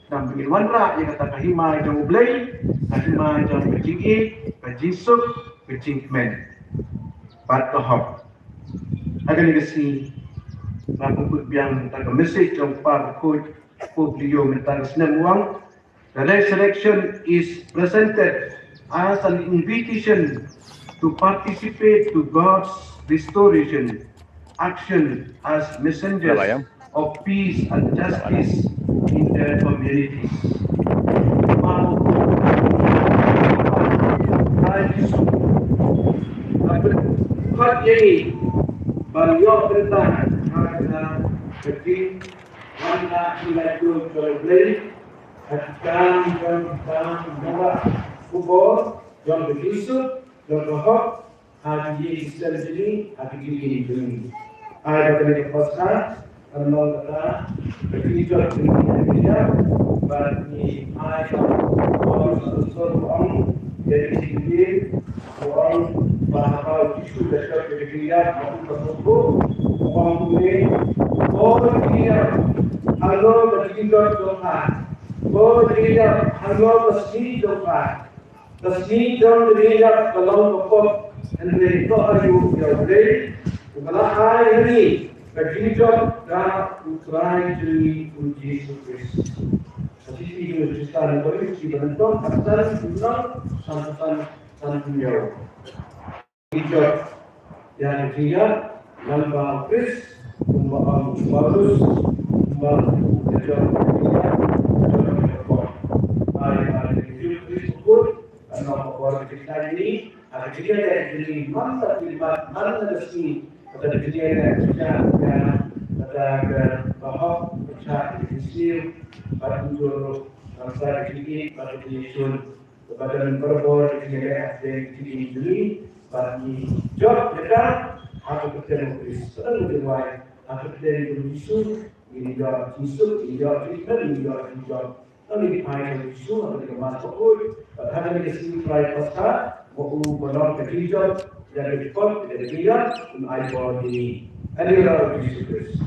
khnang ba ngin wanrah ïa kata ka hima jong U Blei, ka hima jong ka jingïeit, ka jingsuk, ka jingkmen bad ka hok. Ha kane ka sngi nga pynbeit biang kata ka message jong u Kpa bakhuid Pope Leo mynta ka snem, u ong, the resurrection is presented as an invitation to participate to God's restoration action as messengers of peace and justice in their communities. Ban ïoh bynta ha ka jingwan na ki laitluid jong U Blei, ha ki kam jong ki kam jong ka khubor jong ka jingsuk jong ka hok, ha ki ïing ki sem jong ngi, ha ki ïing jong ngi. Ai ba kane ka Paskha kan long kata ka jingjop jong ngi ha ki ïing, bad ngi ai ba u Paulus u ong ïa ki jingkylli, u ong ba haba u Jisu u la shong ha ka jingïap, ha u ka sopuk, u ong kumne, ko jingïap, halor ka jingjop jong nga, ko jingïap, halor ka sngi jong nga. Ka sngi jong ka jingïap ka long ka pop, hynrei to aïu ïa U Blei uba la ai ha ngi ka jingjop da U Trai jong ngi U Jisu Khrist. Ka shithi jong u Khristan Korinth, shithi ba nyngkong, khatsan, khatsan, khatsan, khatsan, khatsan. Ki jop ïa ka jingïap lyngba U Khrist, kumba ong u Paulus, kumba ka jop ïa ka jingïap, ka jop ïa ka por. Ai, ai, ka jingïap Khrist u kut, kan long ka por ka jingïap ni, ha ka jingïap ka jingïap man la ki mat, man la ka sngi, kata ka jingïap ka jingïap, kata ka bahok, ka jingïap, ka jingïap, bad ujor, kan sa ka jingïap, bad ka jingïap. Ba kan barabor ka jingïaleh hapdeng ka jingim jong ngi, bad ngi jop ïa ka ha ka kyrteng u Khrist. Ka dei ka jingduwai ha ka kyrteng u Jisu, ngin ïoh jingsuk, ngin ïoh jingkmen, ngin ïoh jingjop. Ngi phai ha u Jisu ha kane ka Mass bakhuid, bad ha kane ka sngi Trai Paskha, ba u ba long ka jingjop ïa ka jingpop, ïa ka jingïap, un ai bor ïa ngi. Ha ïing u Jisu Khrist.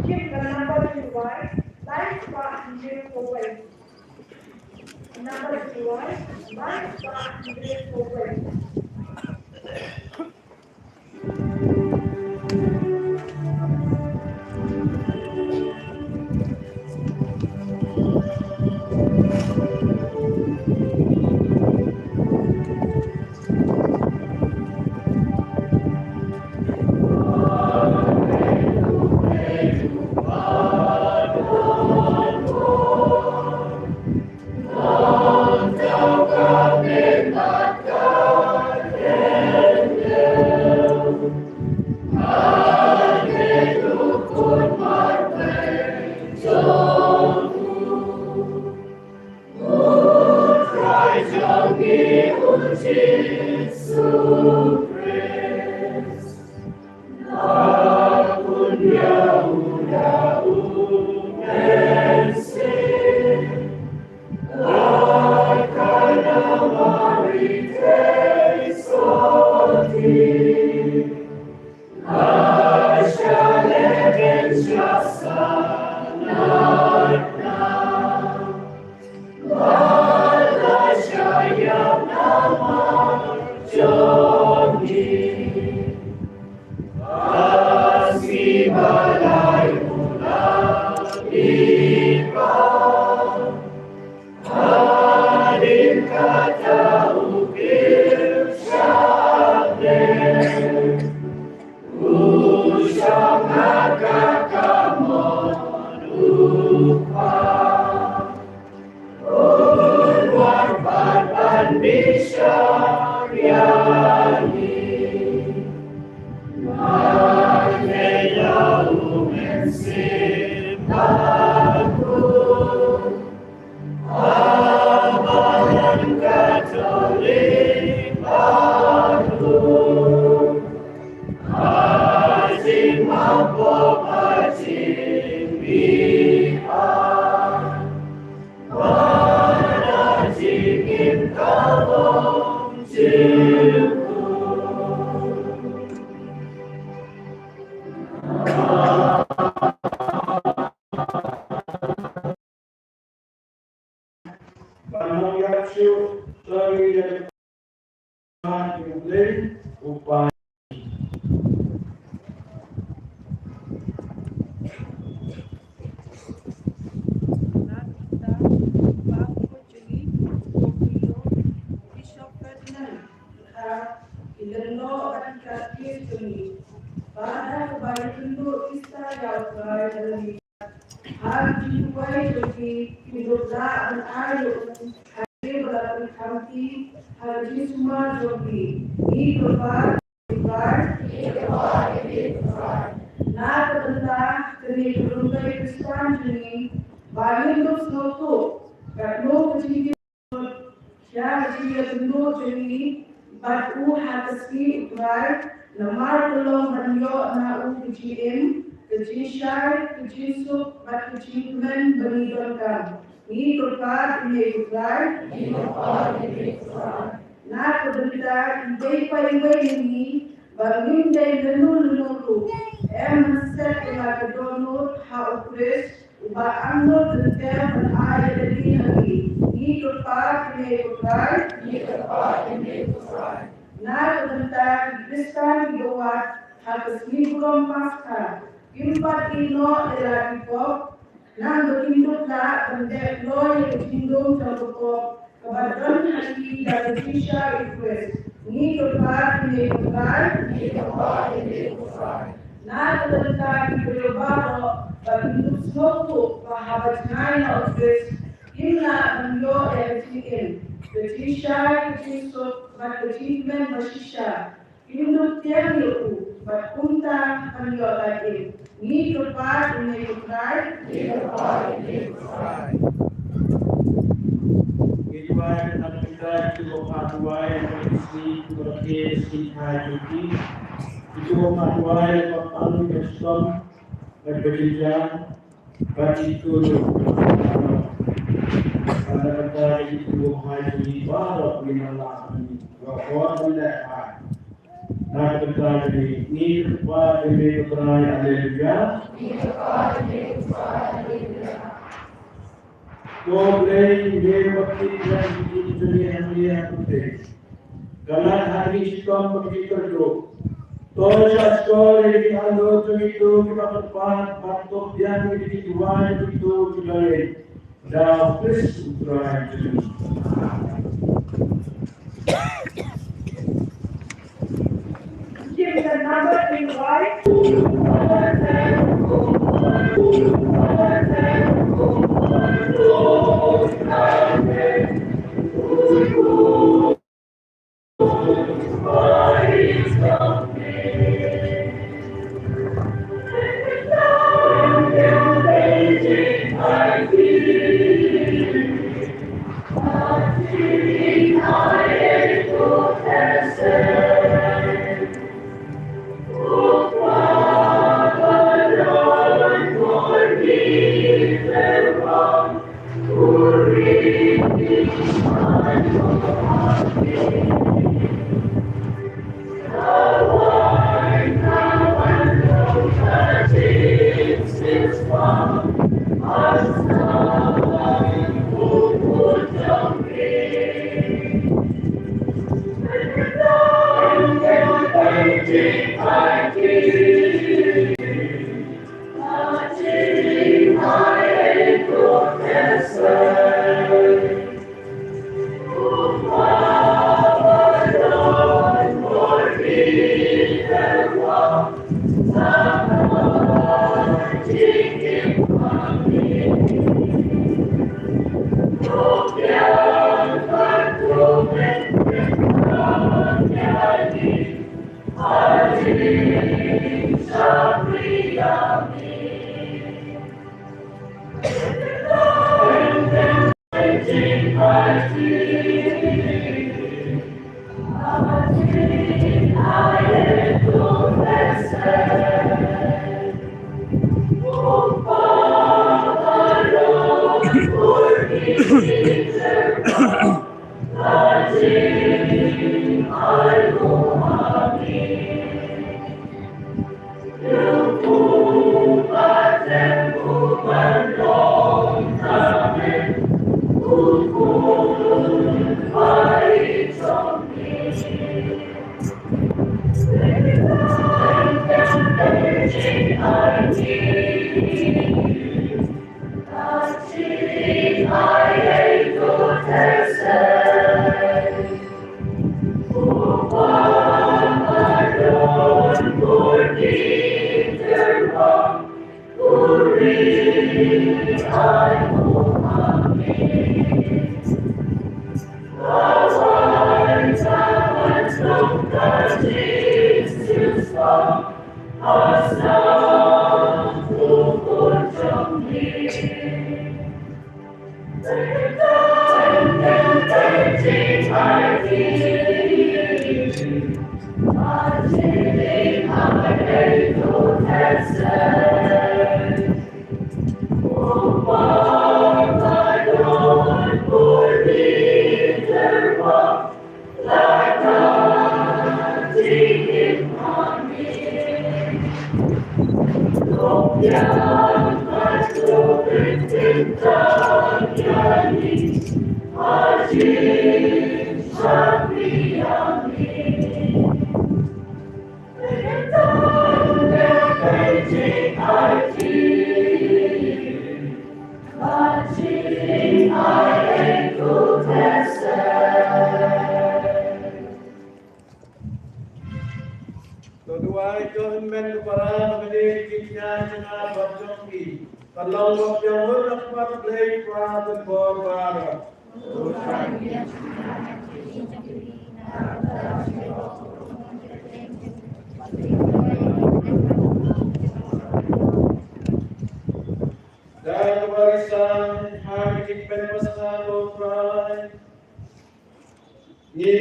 Kim, the number two Y, life spark zero four five. Number two Y, life spark zero four five. Ha ka jingduwai jong ki, ki dup lah ban ai ïa u, ha ka jingpynkhamti ha ka jingsumar jong ki. Ngi kyrpad ïa U Trai. Na ka bynta kane ka longkmie Khristan jong ngi, ba ngin dup sngewthuh katno ka jingkyrkhu ïa ka jingïakynduh jong ngi bad u ha ka sngi U Trai, namar ka long ban ïoh na u ka jingim, ka jingshai, ka jingsuk bad ka jingkmen ba ngi donkam. Ngi kyrpad ïa U Trai. Na ka bynta kiwei pa kiwei na ngi, ba ngim dei lano lano ruh, em ban set ïa la ka dohnud ha U Khrist, uba angnud ryntih ban ai ïa lade na ngi. Ngi kyrpad ïa U Trai. Ngi kyrpad ïa U Trai. Na ka bynta ki Khristan kiba wad ha ka sngi burom Paskha, kim pat ïehnoh ïa la ki pop, naba kin dup lah ban dep kloi ïa ka jinglong jong ka pop kaba don ha ki da ka jingshai U Khrist. Ngi kyrpad ïa U Trai. Ngi kyrpad ïa U Trai. Na ka bynta ki briew baroh ba kin dup sngewthuh ba haba jngai na U Khrist, kin lah ban ïoh ïa ka jingim, ka jingshai, ka jingsuk bad ka jingkmen bashisha. Kin dup tieng ïa u bad kumta ban ïoh lait im. Ngi kyrpad ïa U Trai. Ngi kyrpad ïa U Trai. Ngi duwai na ka bynta kiba phah duwai ha ka sngi, kiba rakhe ka sngi thai jong ki. Kiba phah duwai ba pang ba shitom bad ba jynjar. Bad ïa kito ruh. Bad na ka bynta ïa kito ruh ha ïa ngi baroh ngi nang lah ban ïa ka bor ban leh ha. Na ka bynta ïa ngi, ngi kyrpad ïa me ko Trai, haleluya. Ko Blei, me ba pynïaid ïa ngi ha ngi ha pyrthei. Ka lad ha ngi shitom bad ki kyrduh. To sha shkor ïa ki kynhun jong kito kiba kyrpad bad to biang ïa ki duwai jong kito kiba ïeit. Da U Khrist U Trai jong ngi. Amen. To duwai to hynmen para ba ka dei ki kñia jnga bad jong ki. Ka long ba pynlong na khmat Blei Kpa Tynphor Baroh. Da kaba risan ha ka jingpynpaw ko Trai. Ngi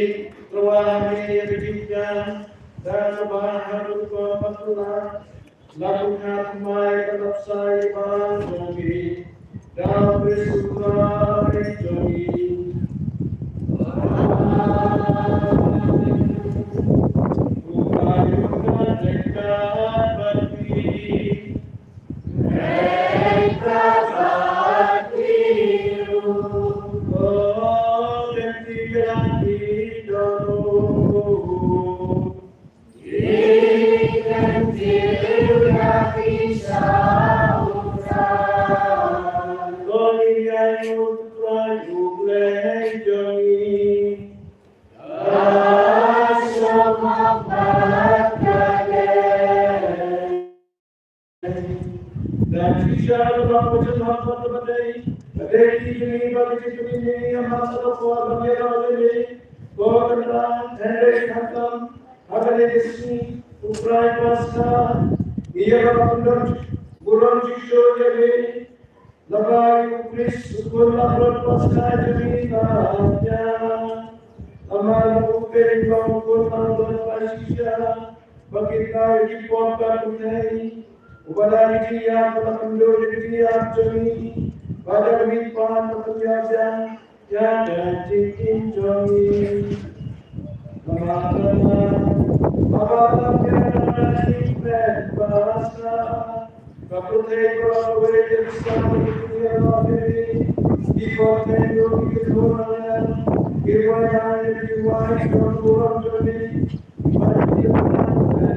tyrwa ha ngi ïa ka jingkñia da kaba ha rukom ba kylla. La bun ha thymmai ka dap sa ïa ba jong ngi da u Khrist u Trai jong ngi. Amen. U Trai u dang dei bad ngi. Da ki sha ba ba chen ha ba ba dei ba dei ki ni ba ki ni ni ya ma sa ko ba ni ya ba ni ko ka ta hende ka ta ha ka ni si u Trai Paska ni ya ba kun don buron ji sho ya ni. Naba ïa u Khrist u khun langbrot Paska jong ngi la ïa. Namar u pyn ba u khun langbrot ba shisha ba kin ai ki pop ka pynthei. Uba da ki jingïap ba la kynduh ïa ki jingïap jong ngi. Ba da ka mih pan ba pynïap ïa ïa ka jingim jong ngi. Namar namar ba ba la ïa ka jingpynbasa. Ka pyrthei baroh kawei ka jingstad ka jingïaroh ïa ngi. Ki pyrthei ruh ki kynhun hangne ki wai hangne ki wai ki kynhun jong ngi. Ba ki kynhun hangne.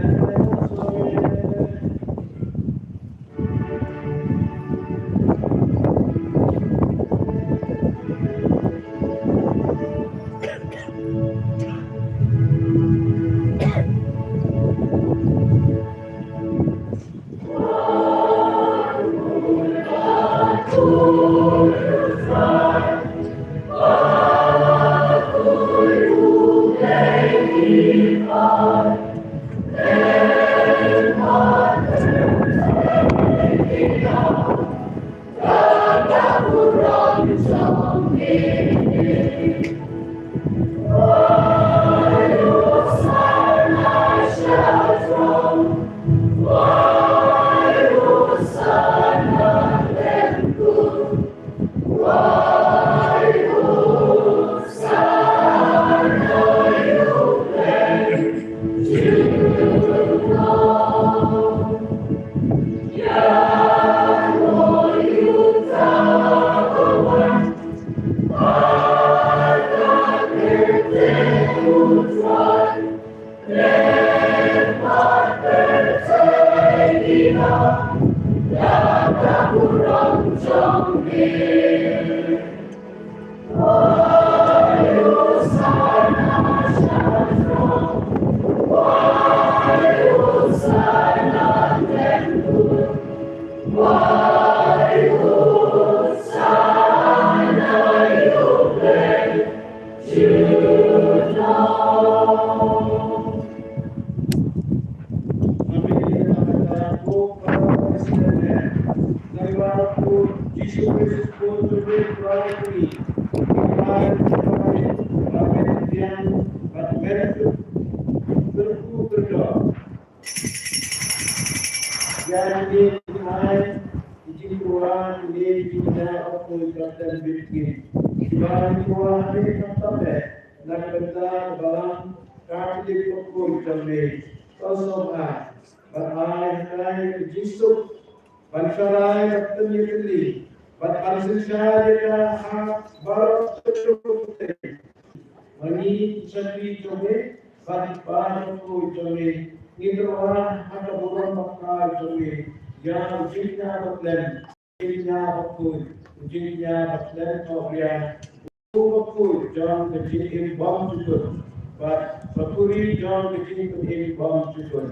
Ban sharai bad pynïatylli bad ban synshar ïa ka ha baroh. Ma ngi ki shakri jong me bad ki para bakhuid jong me, ngi tyrwa ha ka burom bakhuid jong me ïa u jingïaid bakhlem, jingïaid bakhuid, u jingïaid bakhlem, Kynrad. U bakhuid jong ka jingim bymjukut bad bakhuid jong ka jingpynim bymjukut.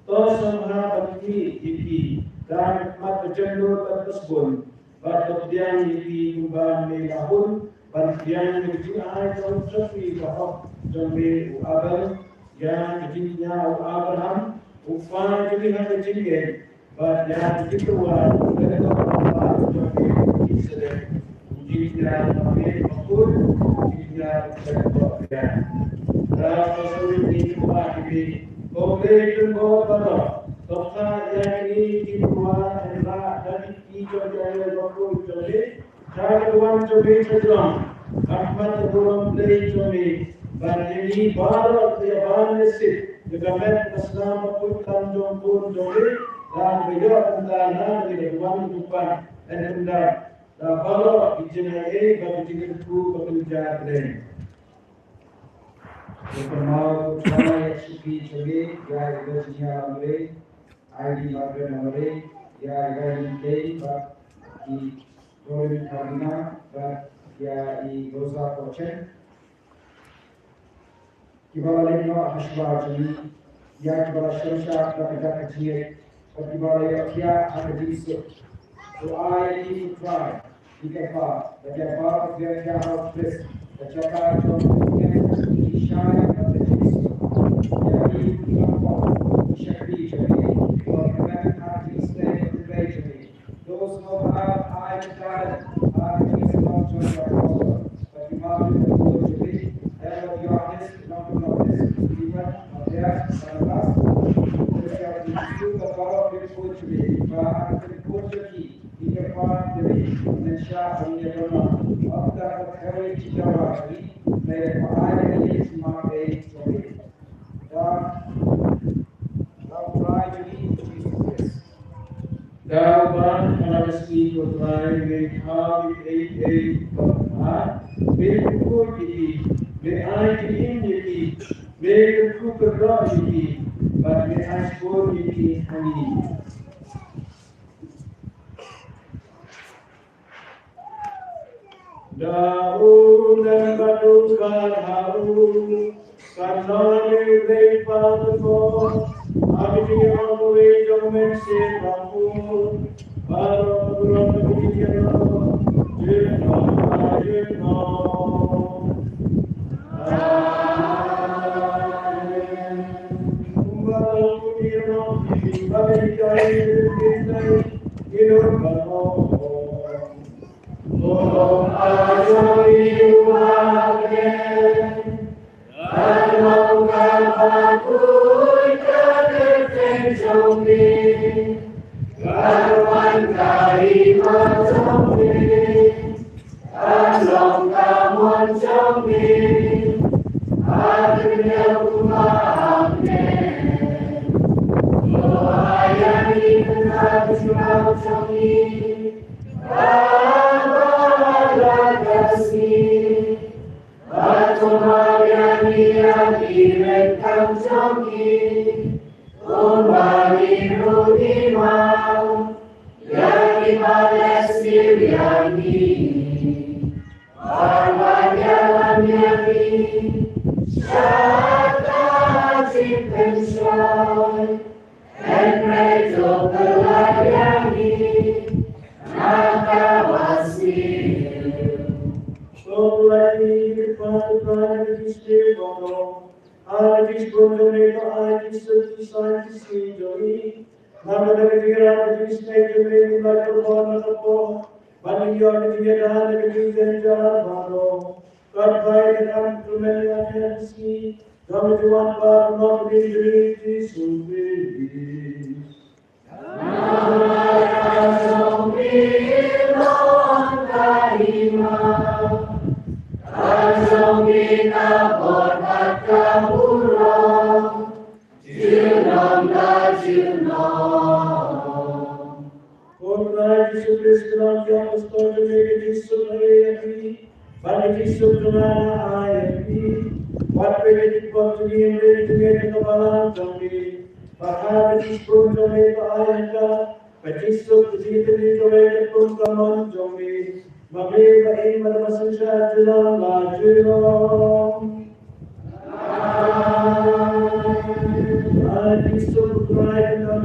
To sngewbha ban khmih ïa ki da ka khmat ka jemnud bad ka sbun, bad to pdiang ïa ki kumba me la hun ban pdiang ïa ka jingai jong u shakri bahok jong me u Abel, ïa ka jingïaid u Abraham u kpa jong ngi ha ka jingngeit, bad ïa ka jingtyrwa jong me u Melkisedek, u jingïaid bakhuid, u jingïaid bakhuid. Ra ka sawit ni kumba ki bi ko Blei Tnat baroh, to kha ïa kine ki tyrwa hynrei da ki jong ka bakhuid jong me. Ka ka duwan jong me ka jong, ka khmat ka burom Blei jong me, bad ïa ngi baroh ïa ban ïa sip ïa ka met ka snam bakhuid tam jong bun jong me, da ba ïoh mynta na ka duwan ka dupan, en ynda da baroh ki jingaiei bad ki jingkyrkhu ba kynja Blei. Ïa ka maw ka trai ïa shuki jong me, ïa ka jingïalam Blei, ai di Margaret Namare, ïa i Ryan Dei bad i Doreen Karina bad ïa i Rosa Kochen. Kiba la leit noh ha shuwa jong ngi, ïa kiba la shong shad bad ka dak ka jingngeit, bad kiba la ïohthiah ha ka jingsuk. To ai ïa ki, ko Trai, ki kyrpad, bad ïa baroh kiba ïohthiah ha U Khrist, ka jaka jong u Mynsiem, ki shai bad ka jingsuk. Ïa ki, ki kyrpad, ki shakri jong ngi, kiba la kmen ha ka jingstad bad ka jingtrei jong ngi. To sngewbha ai ka talent ha ka jingsuk jong ka gospel. Bad ki map ki kyrkhu jong ngi, Elder Johannes, Doctor Baptist, Stephen, Matthias, Barnabas. Khublei ïa ki Jisu bad baroh ki kyrkhu jong ngi, ba ha ka kyrkhu jong ki, ki kyrpad ïa ngi, ngin shah ban ïa don. Ap da ka khaïi jingdawa jong ngi, me ba ai ïa ngi ki map ei jong ngi. Da, da u Trai jong ngi Jisu Khrist. Da uba ha la ka sngi, ko Trai, me thaw ïa kiei kiei kiba kham, me kyrkhu ïa ki, me ai jingim ïa ki, me kyrkhu kyrdoh ïa ki, bad me ai shkor ïa ki ha ngi. Da u neng bad u Khun ha u, kan long ïa u dei pa to ko, ha ka jingïarap kawei jong u Mynsiem Bakhuid, baroh baroh ka jingïarap, junom ha junom. Amen. Kumba long ka jingïarap, ba dei ka jingïarap, Ba la ka sngi, ba to mawei ïa ngi ïa ki red kam jong ngi. Kumba ngi ruh ngi mawei ïa kiba leh sniew ïa ngi. Bad wat ïalam ïa ngi sha ka jingpynshoi, hynrei to pynlait ïa ngi na kaba sniew. To pynlait ïa ngi, Trai, na ka jingsniew baroh, ha ka jingsbun jong me, to ai ka jingsuk, ka jingsaiñ, ka jingsneng jong ngi. Namar ka jingïarap, ka jingsneng jong me, ngim lah ban ïoh na ka por, ban ïoh ka jingïada na ka jingjynjar baroh. Ko Trai, to ai ka jingkyrmen ïa ngi ha ka sngi jong ka jingwan pat jong U Trai Jisu Khrist. Namar ka jong me long ka hima, ka jong me ka bor bad ka burom, junom la junom. Ko Trai Jisu Khrist, pynlong ïa ki apostol jong me ka jingsuk ha ïa ki, bad ka jingsuk jong nga nga ai ïa ki. Wat peit ïa ki pop jong ngi, hynrei ïa ka jingngeit jong ka balang jong me. Bad ha ka jingsuk jong me to ai ïa ka, ka jingsuk, ka jingïatylli kawei katkum ka mon jong me. Ma me ba im bad ba synshar junom la junom. Amen. Ai ka jingsuk U Trai kan don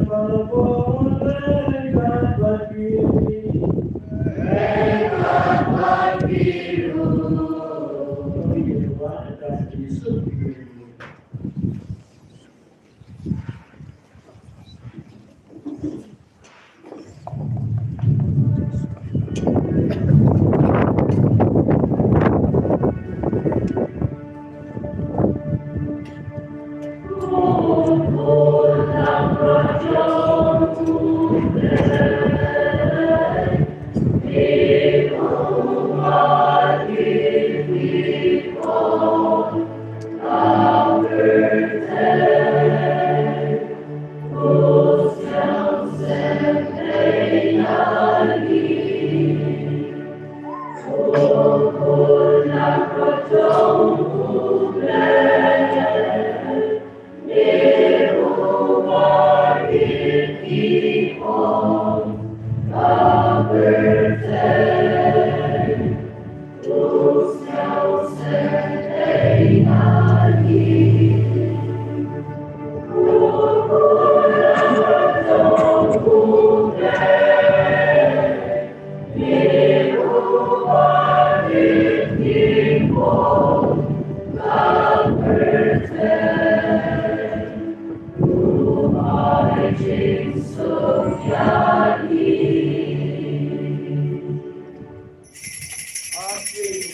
bad phi. Kan don bad phi ruh. Ka jingsuk. Amen.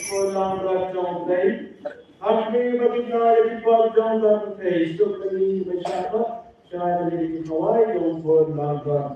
Ko Lambrot jong U Blei, ha khmih bad kynjah ïa ki pop jong ka pyrthei, suk ïa ngi kiba shah noh, shah ïa ngi ki khawai jong ko Lambrot.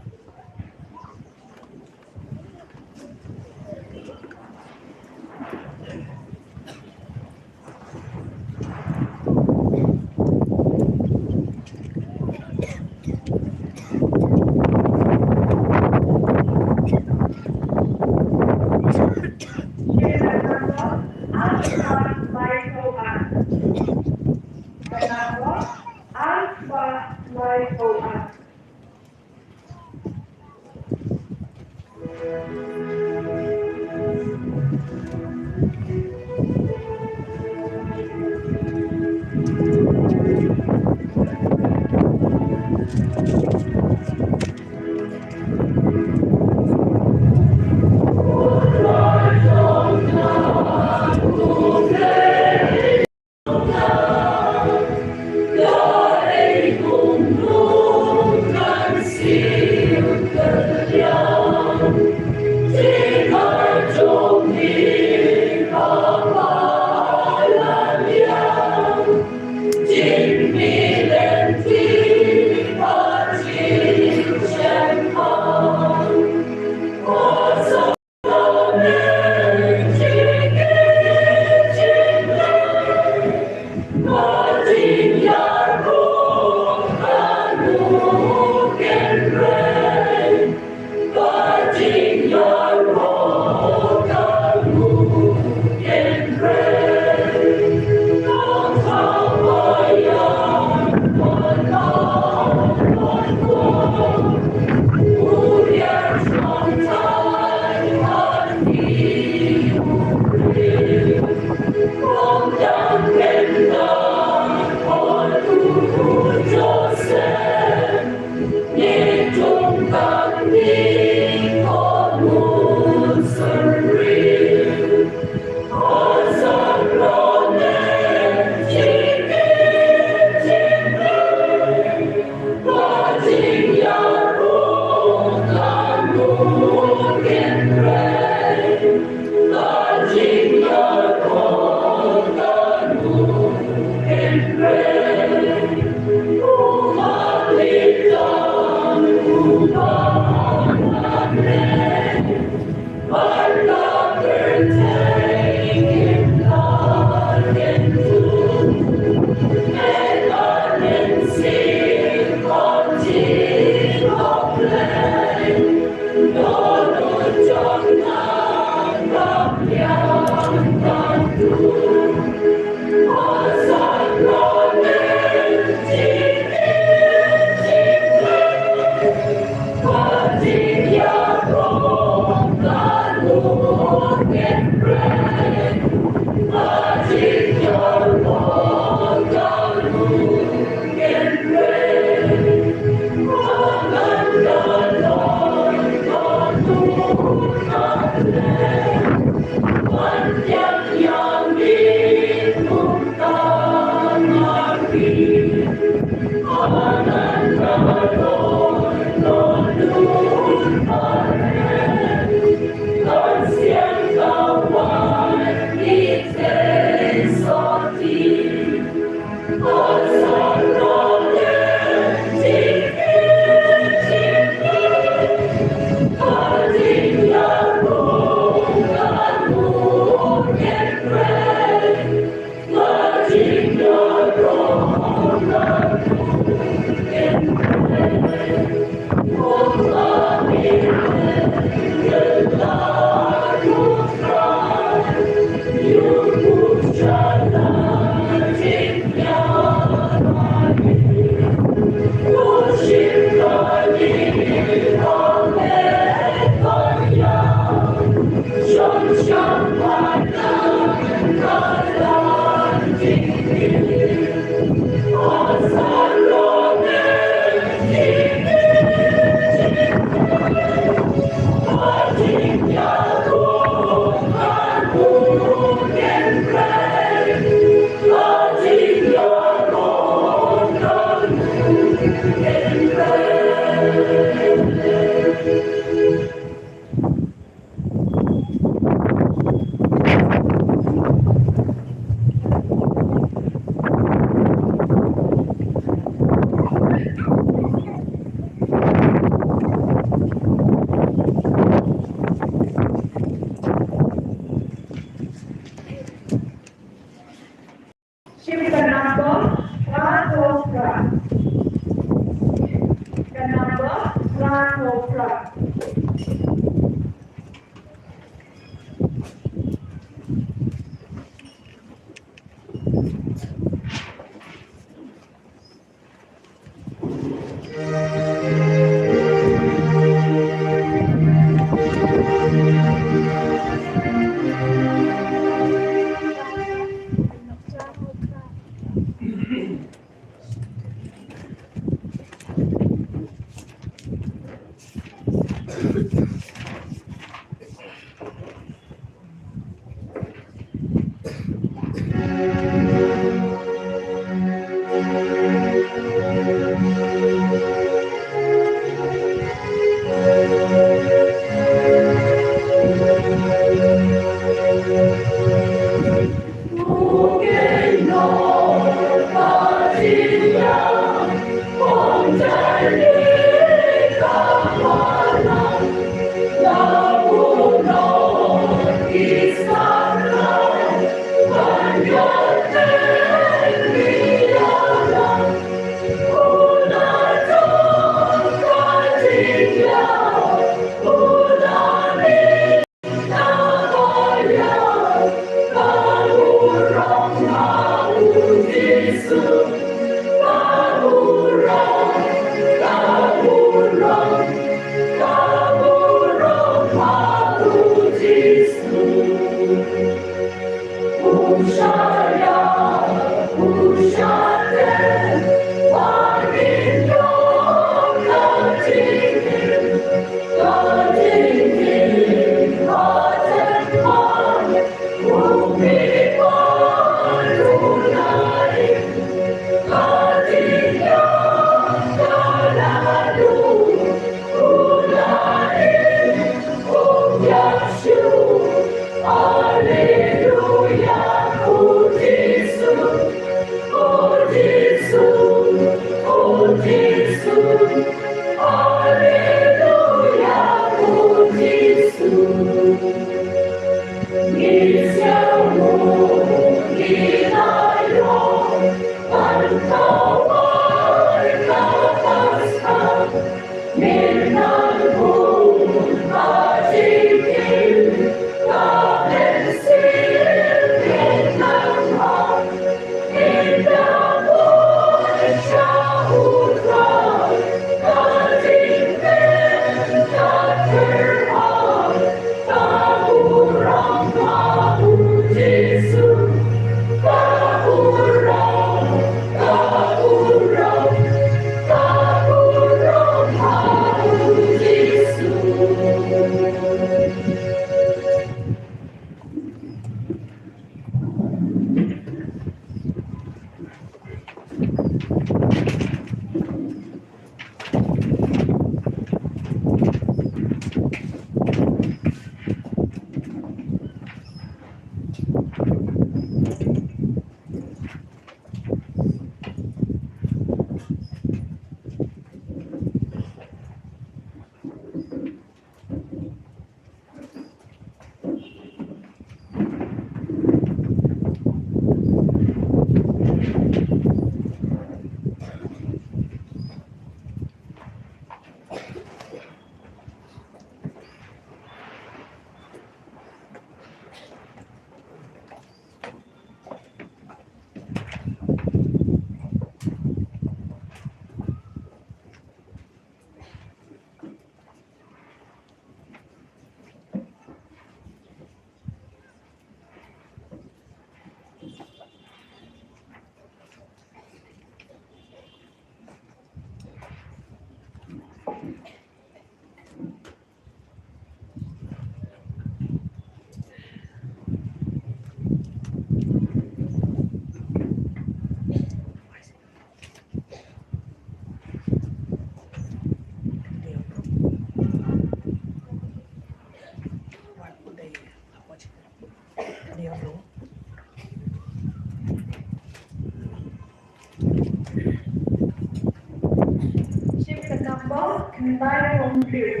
Shim ka nambor khyndai hynriew.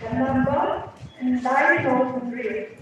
Ka nambor khyndai hynriew.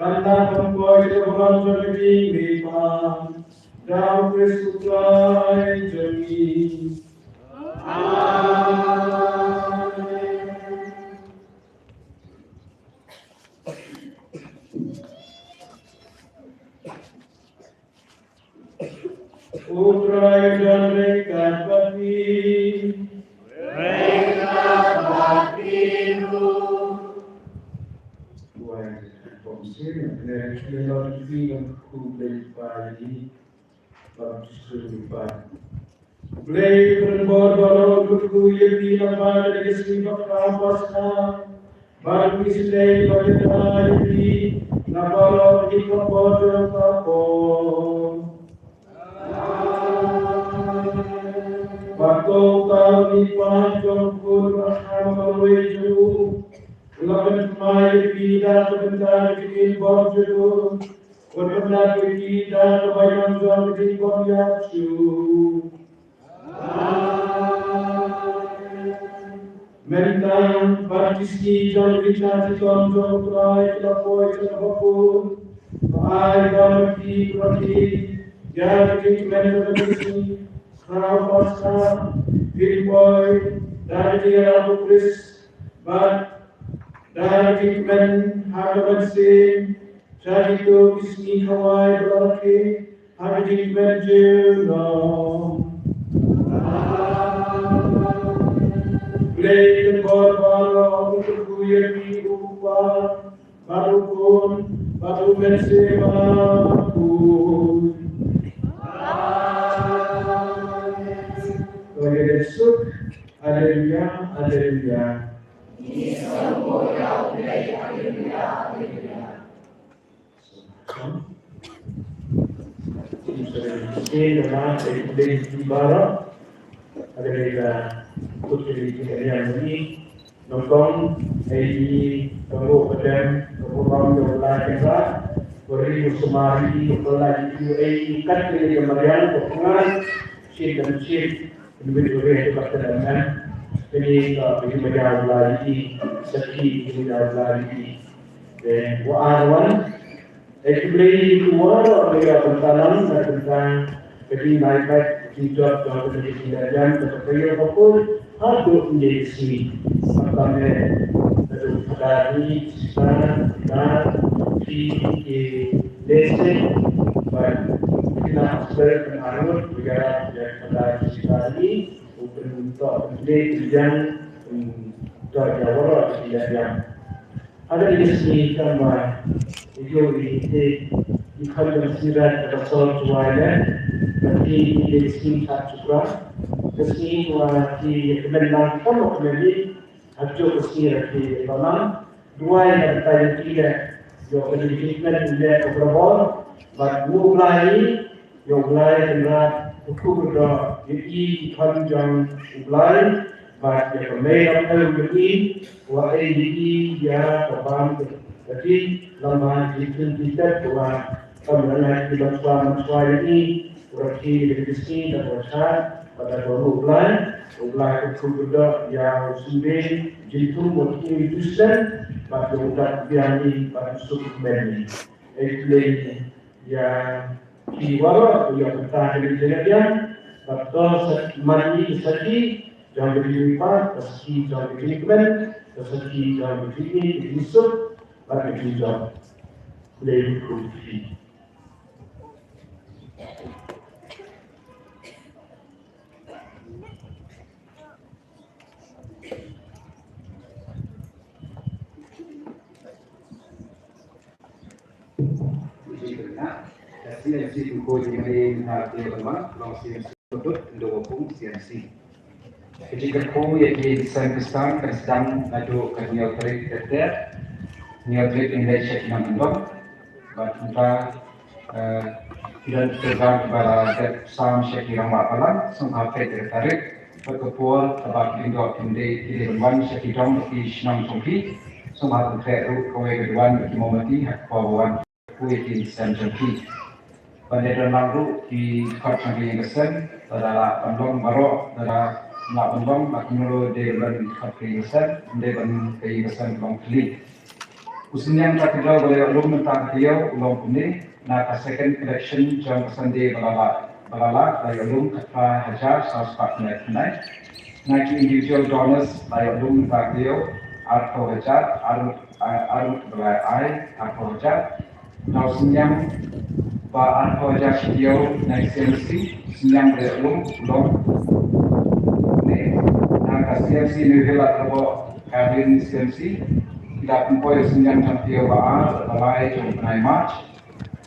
Kan da pynpoi ïa ka bynta jong ka jingim bapli da U Khrist U Trai jong ngi. Amen. U Trai u don ryngkat bad phi. Ryngkat bad phi ruh. Duwai. Khublei ïa phi, Blei Kpa, ïa phi. Bad U Jisu Khrist U Blei. Blei u Trai bor baroh un kyrkhu ïa phi lyngba kane ka sngi ba khraw Paskha. Bad u Islei ba ïada ïa phi na baroh ki khyndew jong ka por. Bad to uta u kyrpad jong u Khun ba ha marwei jong u, u la pynthymmai ïa phi da ka bynta ka jingim bymjukut. Bad pyndap ïa phi da kaba ïam jong ka jingbymïap shuh. Mynta bad ki sngi jong ka jingïaid shitom jong U Trai ki la poi sha kaba kut. Ba ai ba ma phi pyrthei ïa ka jingkmen jong ka sngi khraw Paskha, phin poi da ka jingïarap U Khrist bad da ka jingkmen ha ka mynsiem. Sha kito ki sngi khawai ba la rakhe ha ka jingkmen jong u. Blei u Trai bor baroh un kyrkhu ïa phi, u Kpa bad u Khun bad u Mynsiem Bakhuid. Amen. Haleluya, haleluya, haleluya. Kane ka bynta ba la ïohi, sakhi ba la ïohi. Te wa ar wan, eh, khublei ïa ki baroh ba ïa bynta lang, na bynta ka jingai bad ka jingjop jong kane ka jingïaid ïam kaba ïoh ba kut haduh mynne ka sngi. Khamtam eh, naduh Phadar Ri, Sister, Phadar Ri, ki lehse, bad ki nang sbel kan arngut, ba ïarap ïa Phadar Ri, Sister Ri, u pyntoh pynleit pynbiang, pyntoh ïa waroh ki jingïaid ïam. Haba ïa ka sngi tang ba ïoh ïa ki, ki khun jong Snirat ka sor July ne, ka sngi ïa ka sngi Khat Shukra, ka sngi wa ki ïa kmen lang kam ïa kmen ïa, ha ka sngi ïa ki ïa kmen lang, duwai na ka bynta ïa ki le, ïoh ka jingkmen ïa ka bor, bad U Blei, ïa U Blei Trai, u kyrkhu kyrdoh ïa i ki khun jong U Blei, bad ïa ka mei ka phew ïa i, wa ei ïa i ïa ka bam ka dih, lem bad ki jingkyrkhu ki tet, wa kam rangai ki ban swa ban swa ïa i, u rakhe ïa ka sngi da ka shad, bad da ka ruh U Blei, U Blei u kyrkhu kyrdoh ïa u Sunday, jingthung wa ki u Khristan, bad ïa u dak biang i, bad u suk kmen i. Ei Blei ïa ki waroh, ïa kita ki jingïaid ïam, bad to sa man i sakhi jong ka jingpang, ka sakhi jong ka jingkmen, ka sakhi jong ka jingïeit, ka jingsuk, bad ka jingjop. Blei u kyrkhu ïa phi. Ka jingkyrkhu ïa ki San Khristan kan sdang naduh ka hynñiew tarik Depder, hynñiew tarik ngin leit sha ki nongkyndong. Bad mynta, eh, ki don ki program kiba la dep sam sha ki rangbah balang, sngewbha peit ïa ka tarik. Bad ka por kaba ki lyngdoh kim dei, ki dei ban wan sha ki dong bad ki shnong jong ki, sngewbha pynkhreh ruh kawei ka duwan bad ki mombati ha ka por ba wan. Poi ki sem jong ki. Ban ïa don lang ruh ki dkhot jong ka ïing ka sem, lada lah ban long baroh, lada lah ban long, la kumno ruh dei ban dkhot ka ïing ka sem, ym dei ban ka ïing ka sem long khlieh. U synñiang cathedral ba la ïoh lum mynta ka taïew u long kumne, na ka second collection jong ka Sunday ba la lah, ba la lah, la ïoh lum khatphra hajar saw spah khyndai phew khyndai. Na ki individual donors la ïoh lum mynta ka taïew arphew hajar, ar, ar, ar, ba la ai arphew hajar. Na u synñiang ba arphew hajar shi taïew na ki C M C, synñiang ba la ïoh lum u long ne, na ka C M C New Hill Harbour Garden C M C, ki la pynpoi u synñiang jong ka taïew ba ar, ba lai jong u bnai March.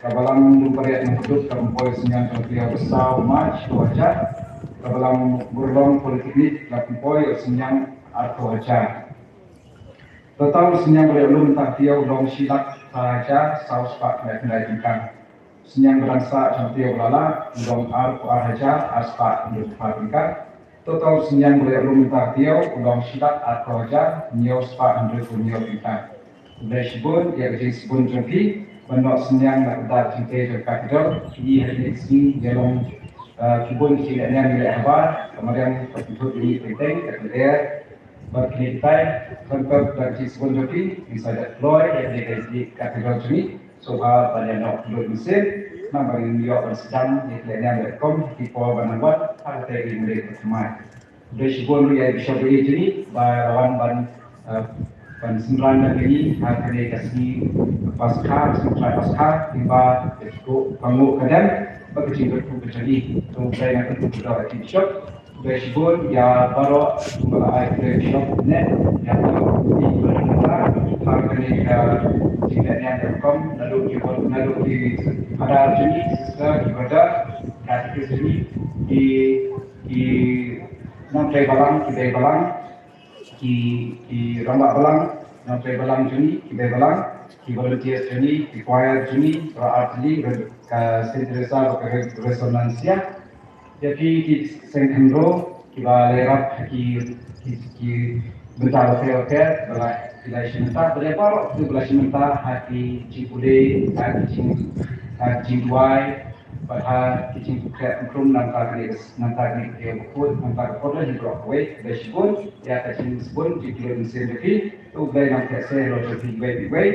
Ka Balang Lum Pariat Nongpyndut ka pynpoi u synñiang jong ka taïew ba saw March arphew hajar. Ka Balang Murlong Polytechnic la pynpoi u synñiang arphew hajar. Total synñiang ba la ïoh lum mynta ka taïew u long shi lak phra hajar saw spah khyndai phew khyndai tyngka. Synñiang ba dang sah jong ka taïew ba la lah u long arphew ar hajar ar spah hynriew phew phra tyngka. Total synñiang ba la ïoh lum mynta ka taïew u long shi lak arphew hajar hynñiew spah hynriew phew hynñiew tyngka. Khublei shibun ïa ka jingsbun jong phi ban noh synñiang na ka bynta ka jingtei jong ka cathedral. Phi i ha kine ki sngi ïa long, eh, ki bun ki jingleh niam jingleh habar, ka mariang ka pynthut ïa ngi teng teng, ka kylder. Bad kine kitai, khamtam da ka jingsbun jong phi, ngin sa ïa kloi ïa kane ka cathedral jong ngi. Sngewbha ban ïa noh kylluid mynsiem, namar ba ngin ïoh ban sdang ïa ki lehniam lehkrum ki por ban nang wan ha kata ka ïing mane ka thymmai. Khublei shibun ruh ïa i Bishop ruh ïa jong ngi ba la wan ban, eh, ban synran bad ngi ha kane ka sngi Paskha, sngi Trai Paskha, kiba ka jingkyrkhu ka dem bad ka jingkyrkhu ka jong ngi. To Blei nang kyrkhu kyrdoh ïa i Bishop. Khublei shibun ïa baroh kiba la ai khublei shibun ne ïa baroh kiba la ai ha kane ka jingleh niam lehkrum, naduh ki, naduh ki phadar jong ngi, sister, ki brother, katikis jong ngi, ki, ki nongtrei balang, ki dei balang, ki, ki rangbah balang, nongtrei balang jong ngi, ki dei balang, ki volunteers jong ngi, ki choir jong ngi, baroh artylli, ka Saint Teresa bad ka Re-, Resonancia. Ïa ki, ki seng khynroo kiba la ïarap ha ki, ki, ki bynta bapher bapher, ba la, ki la shim bynta, bad ïa baroh kiba la shim bynta ha ki jingpule, ha ki jing, ha ki jingduwai, bad ha ki jingpynkhreh pynkhrum na ka bynta kane, na ka bynta kane ka taïew bakhuid, na ka bynta ka por, ïa baroh kawei, khublei shibun ïa ka jingsbun jingkylluid mynsiem jong phi. To U Blei un kyrkhu ïa lade jong phi iwei pa iwei.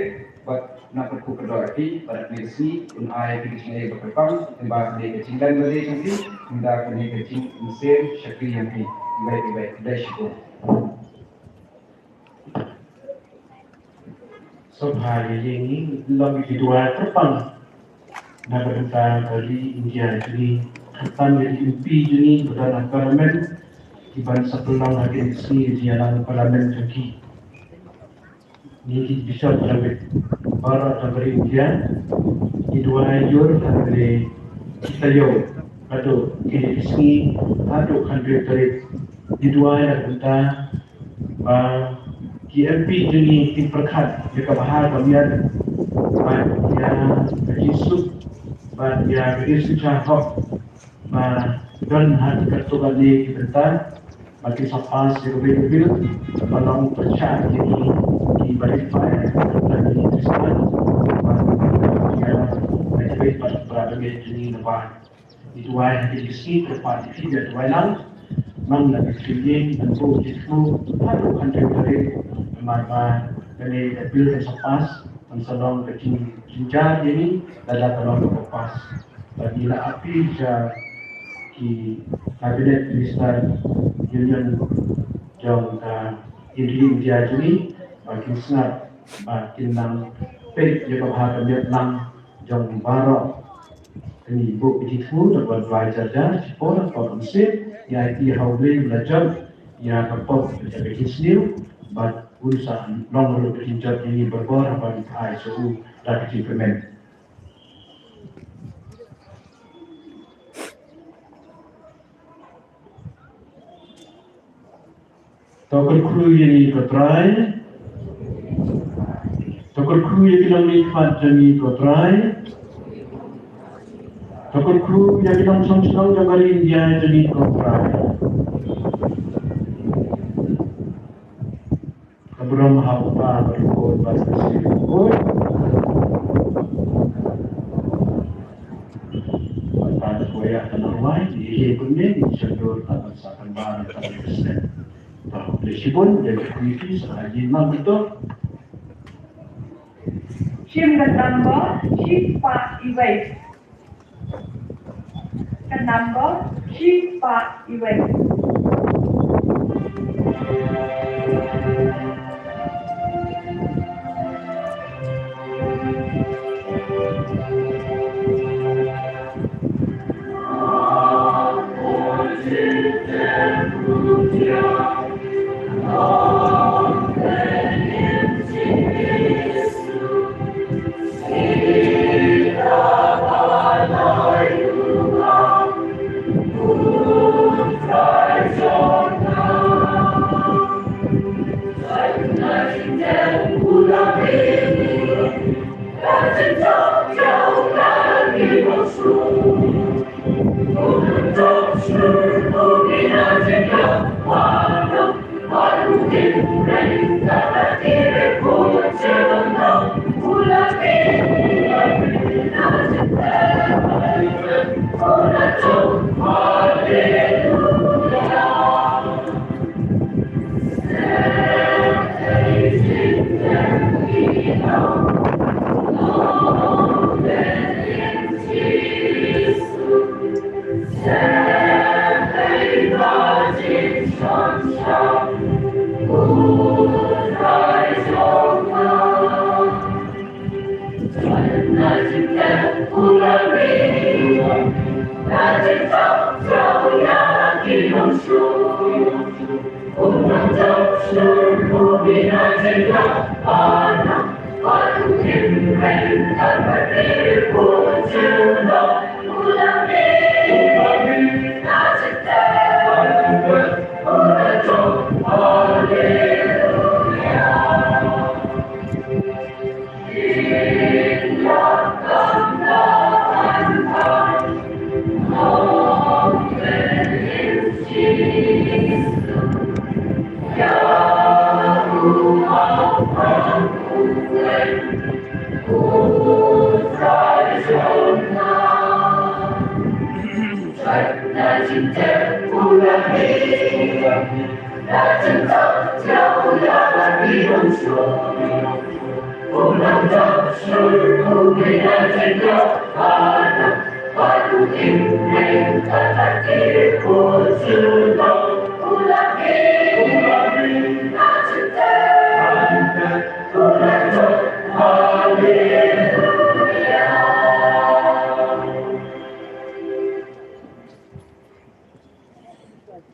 Bad nang kyrkhu kyrdoh ïa phi ba da kane ka sngi un ai ïa phi ka jingïaid bakyrpang, kumba kane ka jinglen lade jong phi, kumba kane ka jingmynsiem shakri jong phi iwei pa iwei. Khublei shibun. Sngewbha ïa ngi long ki duwai kyrpang na ka bynta ka ri India jong ngi, khamtam ïa ki M P jong ngi ba don ha Parliament, kiban sa pynlong ha kine ki sngi ïa ka jingïalang Parliament jong ki. Ngi ki Bishop David, baroh jong ka ri India, ngi duwai jur ha kane ka taïew, haduh kine ki sngi, haduh ka hynriew tarik. Ngi duwai na ka bynta ba ki M P jong ngi kin pyrkhat ïa ka bha ka miat, bad ïa ka jingsuk, bad ïa ka jingsuk jahok. Ba don ha ki katto katne ki bynta ba kin sa pass ïa kawei ka bill ba long pyrshah ïa ki, ki ba rit pai ïa ki Khristan ba kin ïa la ïa kawei pat ba da mei jong ngi na ba. Ngi duwai ha kine ki sngi kyrpad ïa phi, ïa duwai lang. Nang la ki three ïing, nang buh ki thmu haduh hynriew tarik. Namar ba kane ka bill kan sa pass, kan sa long ka jing, jingjia ïa ngi lada ka long kaba pass. Bad ngi la appeal sha ki Cabinet Minister Union jong ka India jong ngi ba kin sngap, ba kin nang peit ïa ka bha ka miat lang jong baroh. Kane buh ki jingthmu da kaba duwai jar jar, shipor ha ka por ka mynsiem, ïa ki ha U Blei u la jop ïa ka pop ïa ka jingsniew, bad un sa long ruh ka jingjop ïa ngi barabor haba ngi phai sha u da ka jingkyrmen. To kyrkhu ïa ngi ko Trai. To kyrkhu ïa ki nongmihkhmat jong ngi ko Trai. To kyrkhu ïa ki nongshong shnong jong ka ri India jong ngi ko Trai. Burom ha u Kpa bad u Khun bad u Mynsiem Bakhuid. Bad ba da koya ka nongwai, ngi ïa kumne ngi sngewthuh ba ka sa kan ba ka snem. Ba u shibun de ka committee sa ka jin ma betul. Shim ka number shi spah iwei. Ka number shi spah iwei.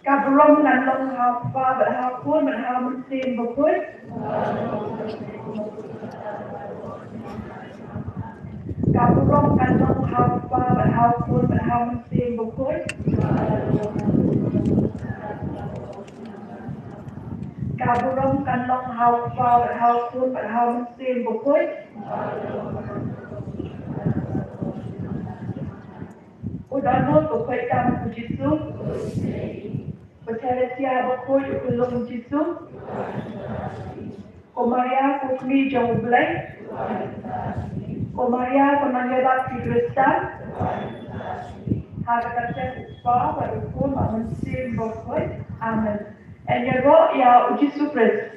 Ka burom kan long ha u Kpa bad ha u Khun bad ha u Mynsiem Bakhuid. Ka burom kan long ha u Kpa bad ha u Khun bad ha u Mynsiem Bakhuid. Ka burom kan long ha u Kpa bad ha u Khun bad ha u Mynsiem Bakhuid. U Donald u kwah kam u Jisu. U Theresia bakhuid u kyllum u Jisu. Ko Maria ko kmie jong U Blei. Ko Maria ko nongïalam ki Khristan. Ha ka kyrteng U Kpa bad U Khun bad U Mynsiem Bakhuid. Amen. Yn ïaroh ïa U Jisu Khrist.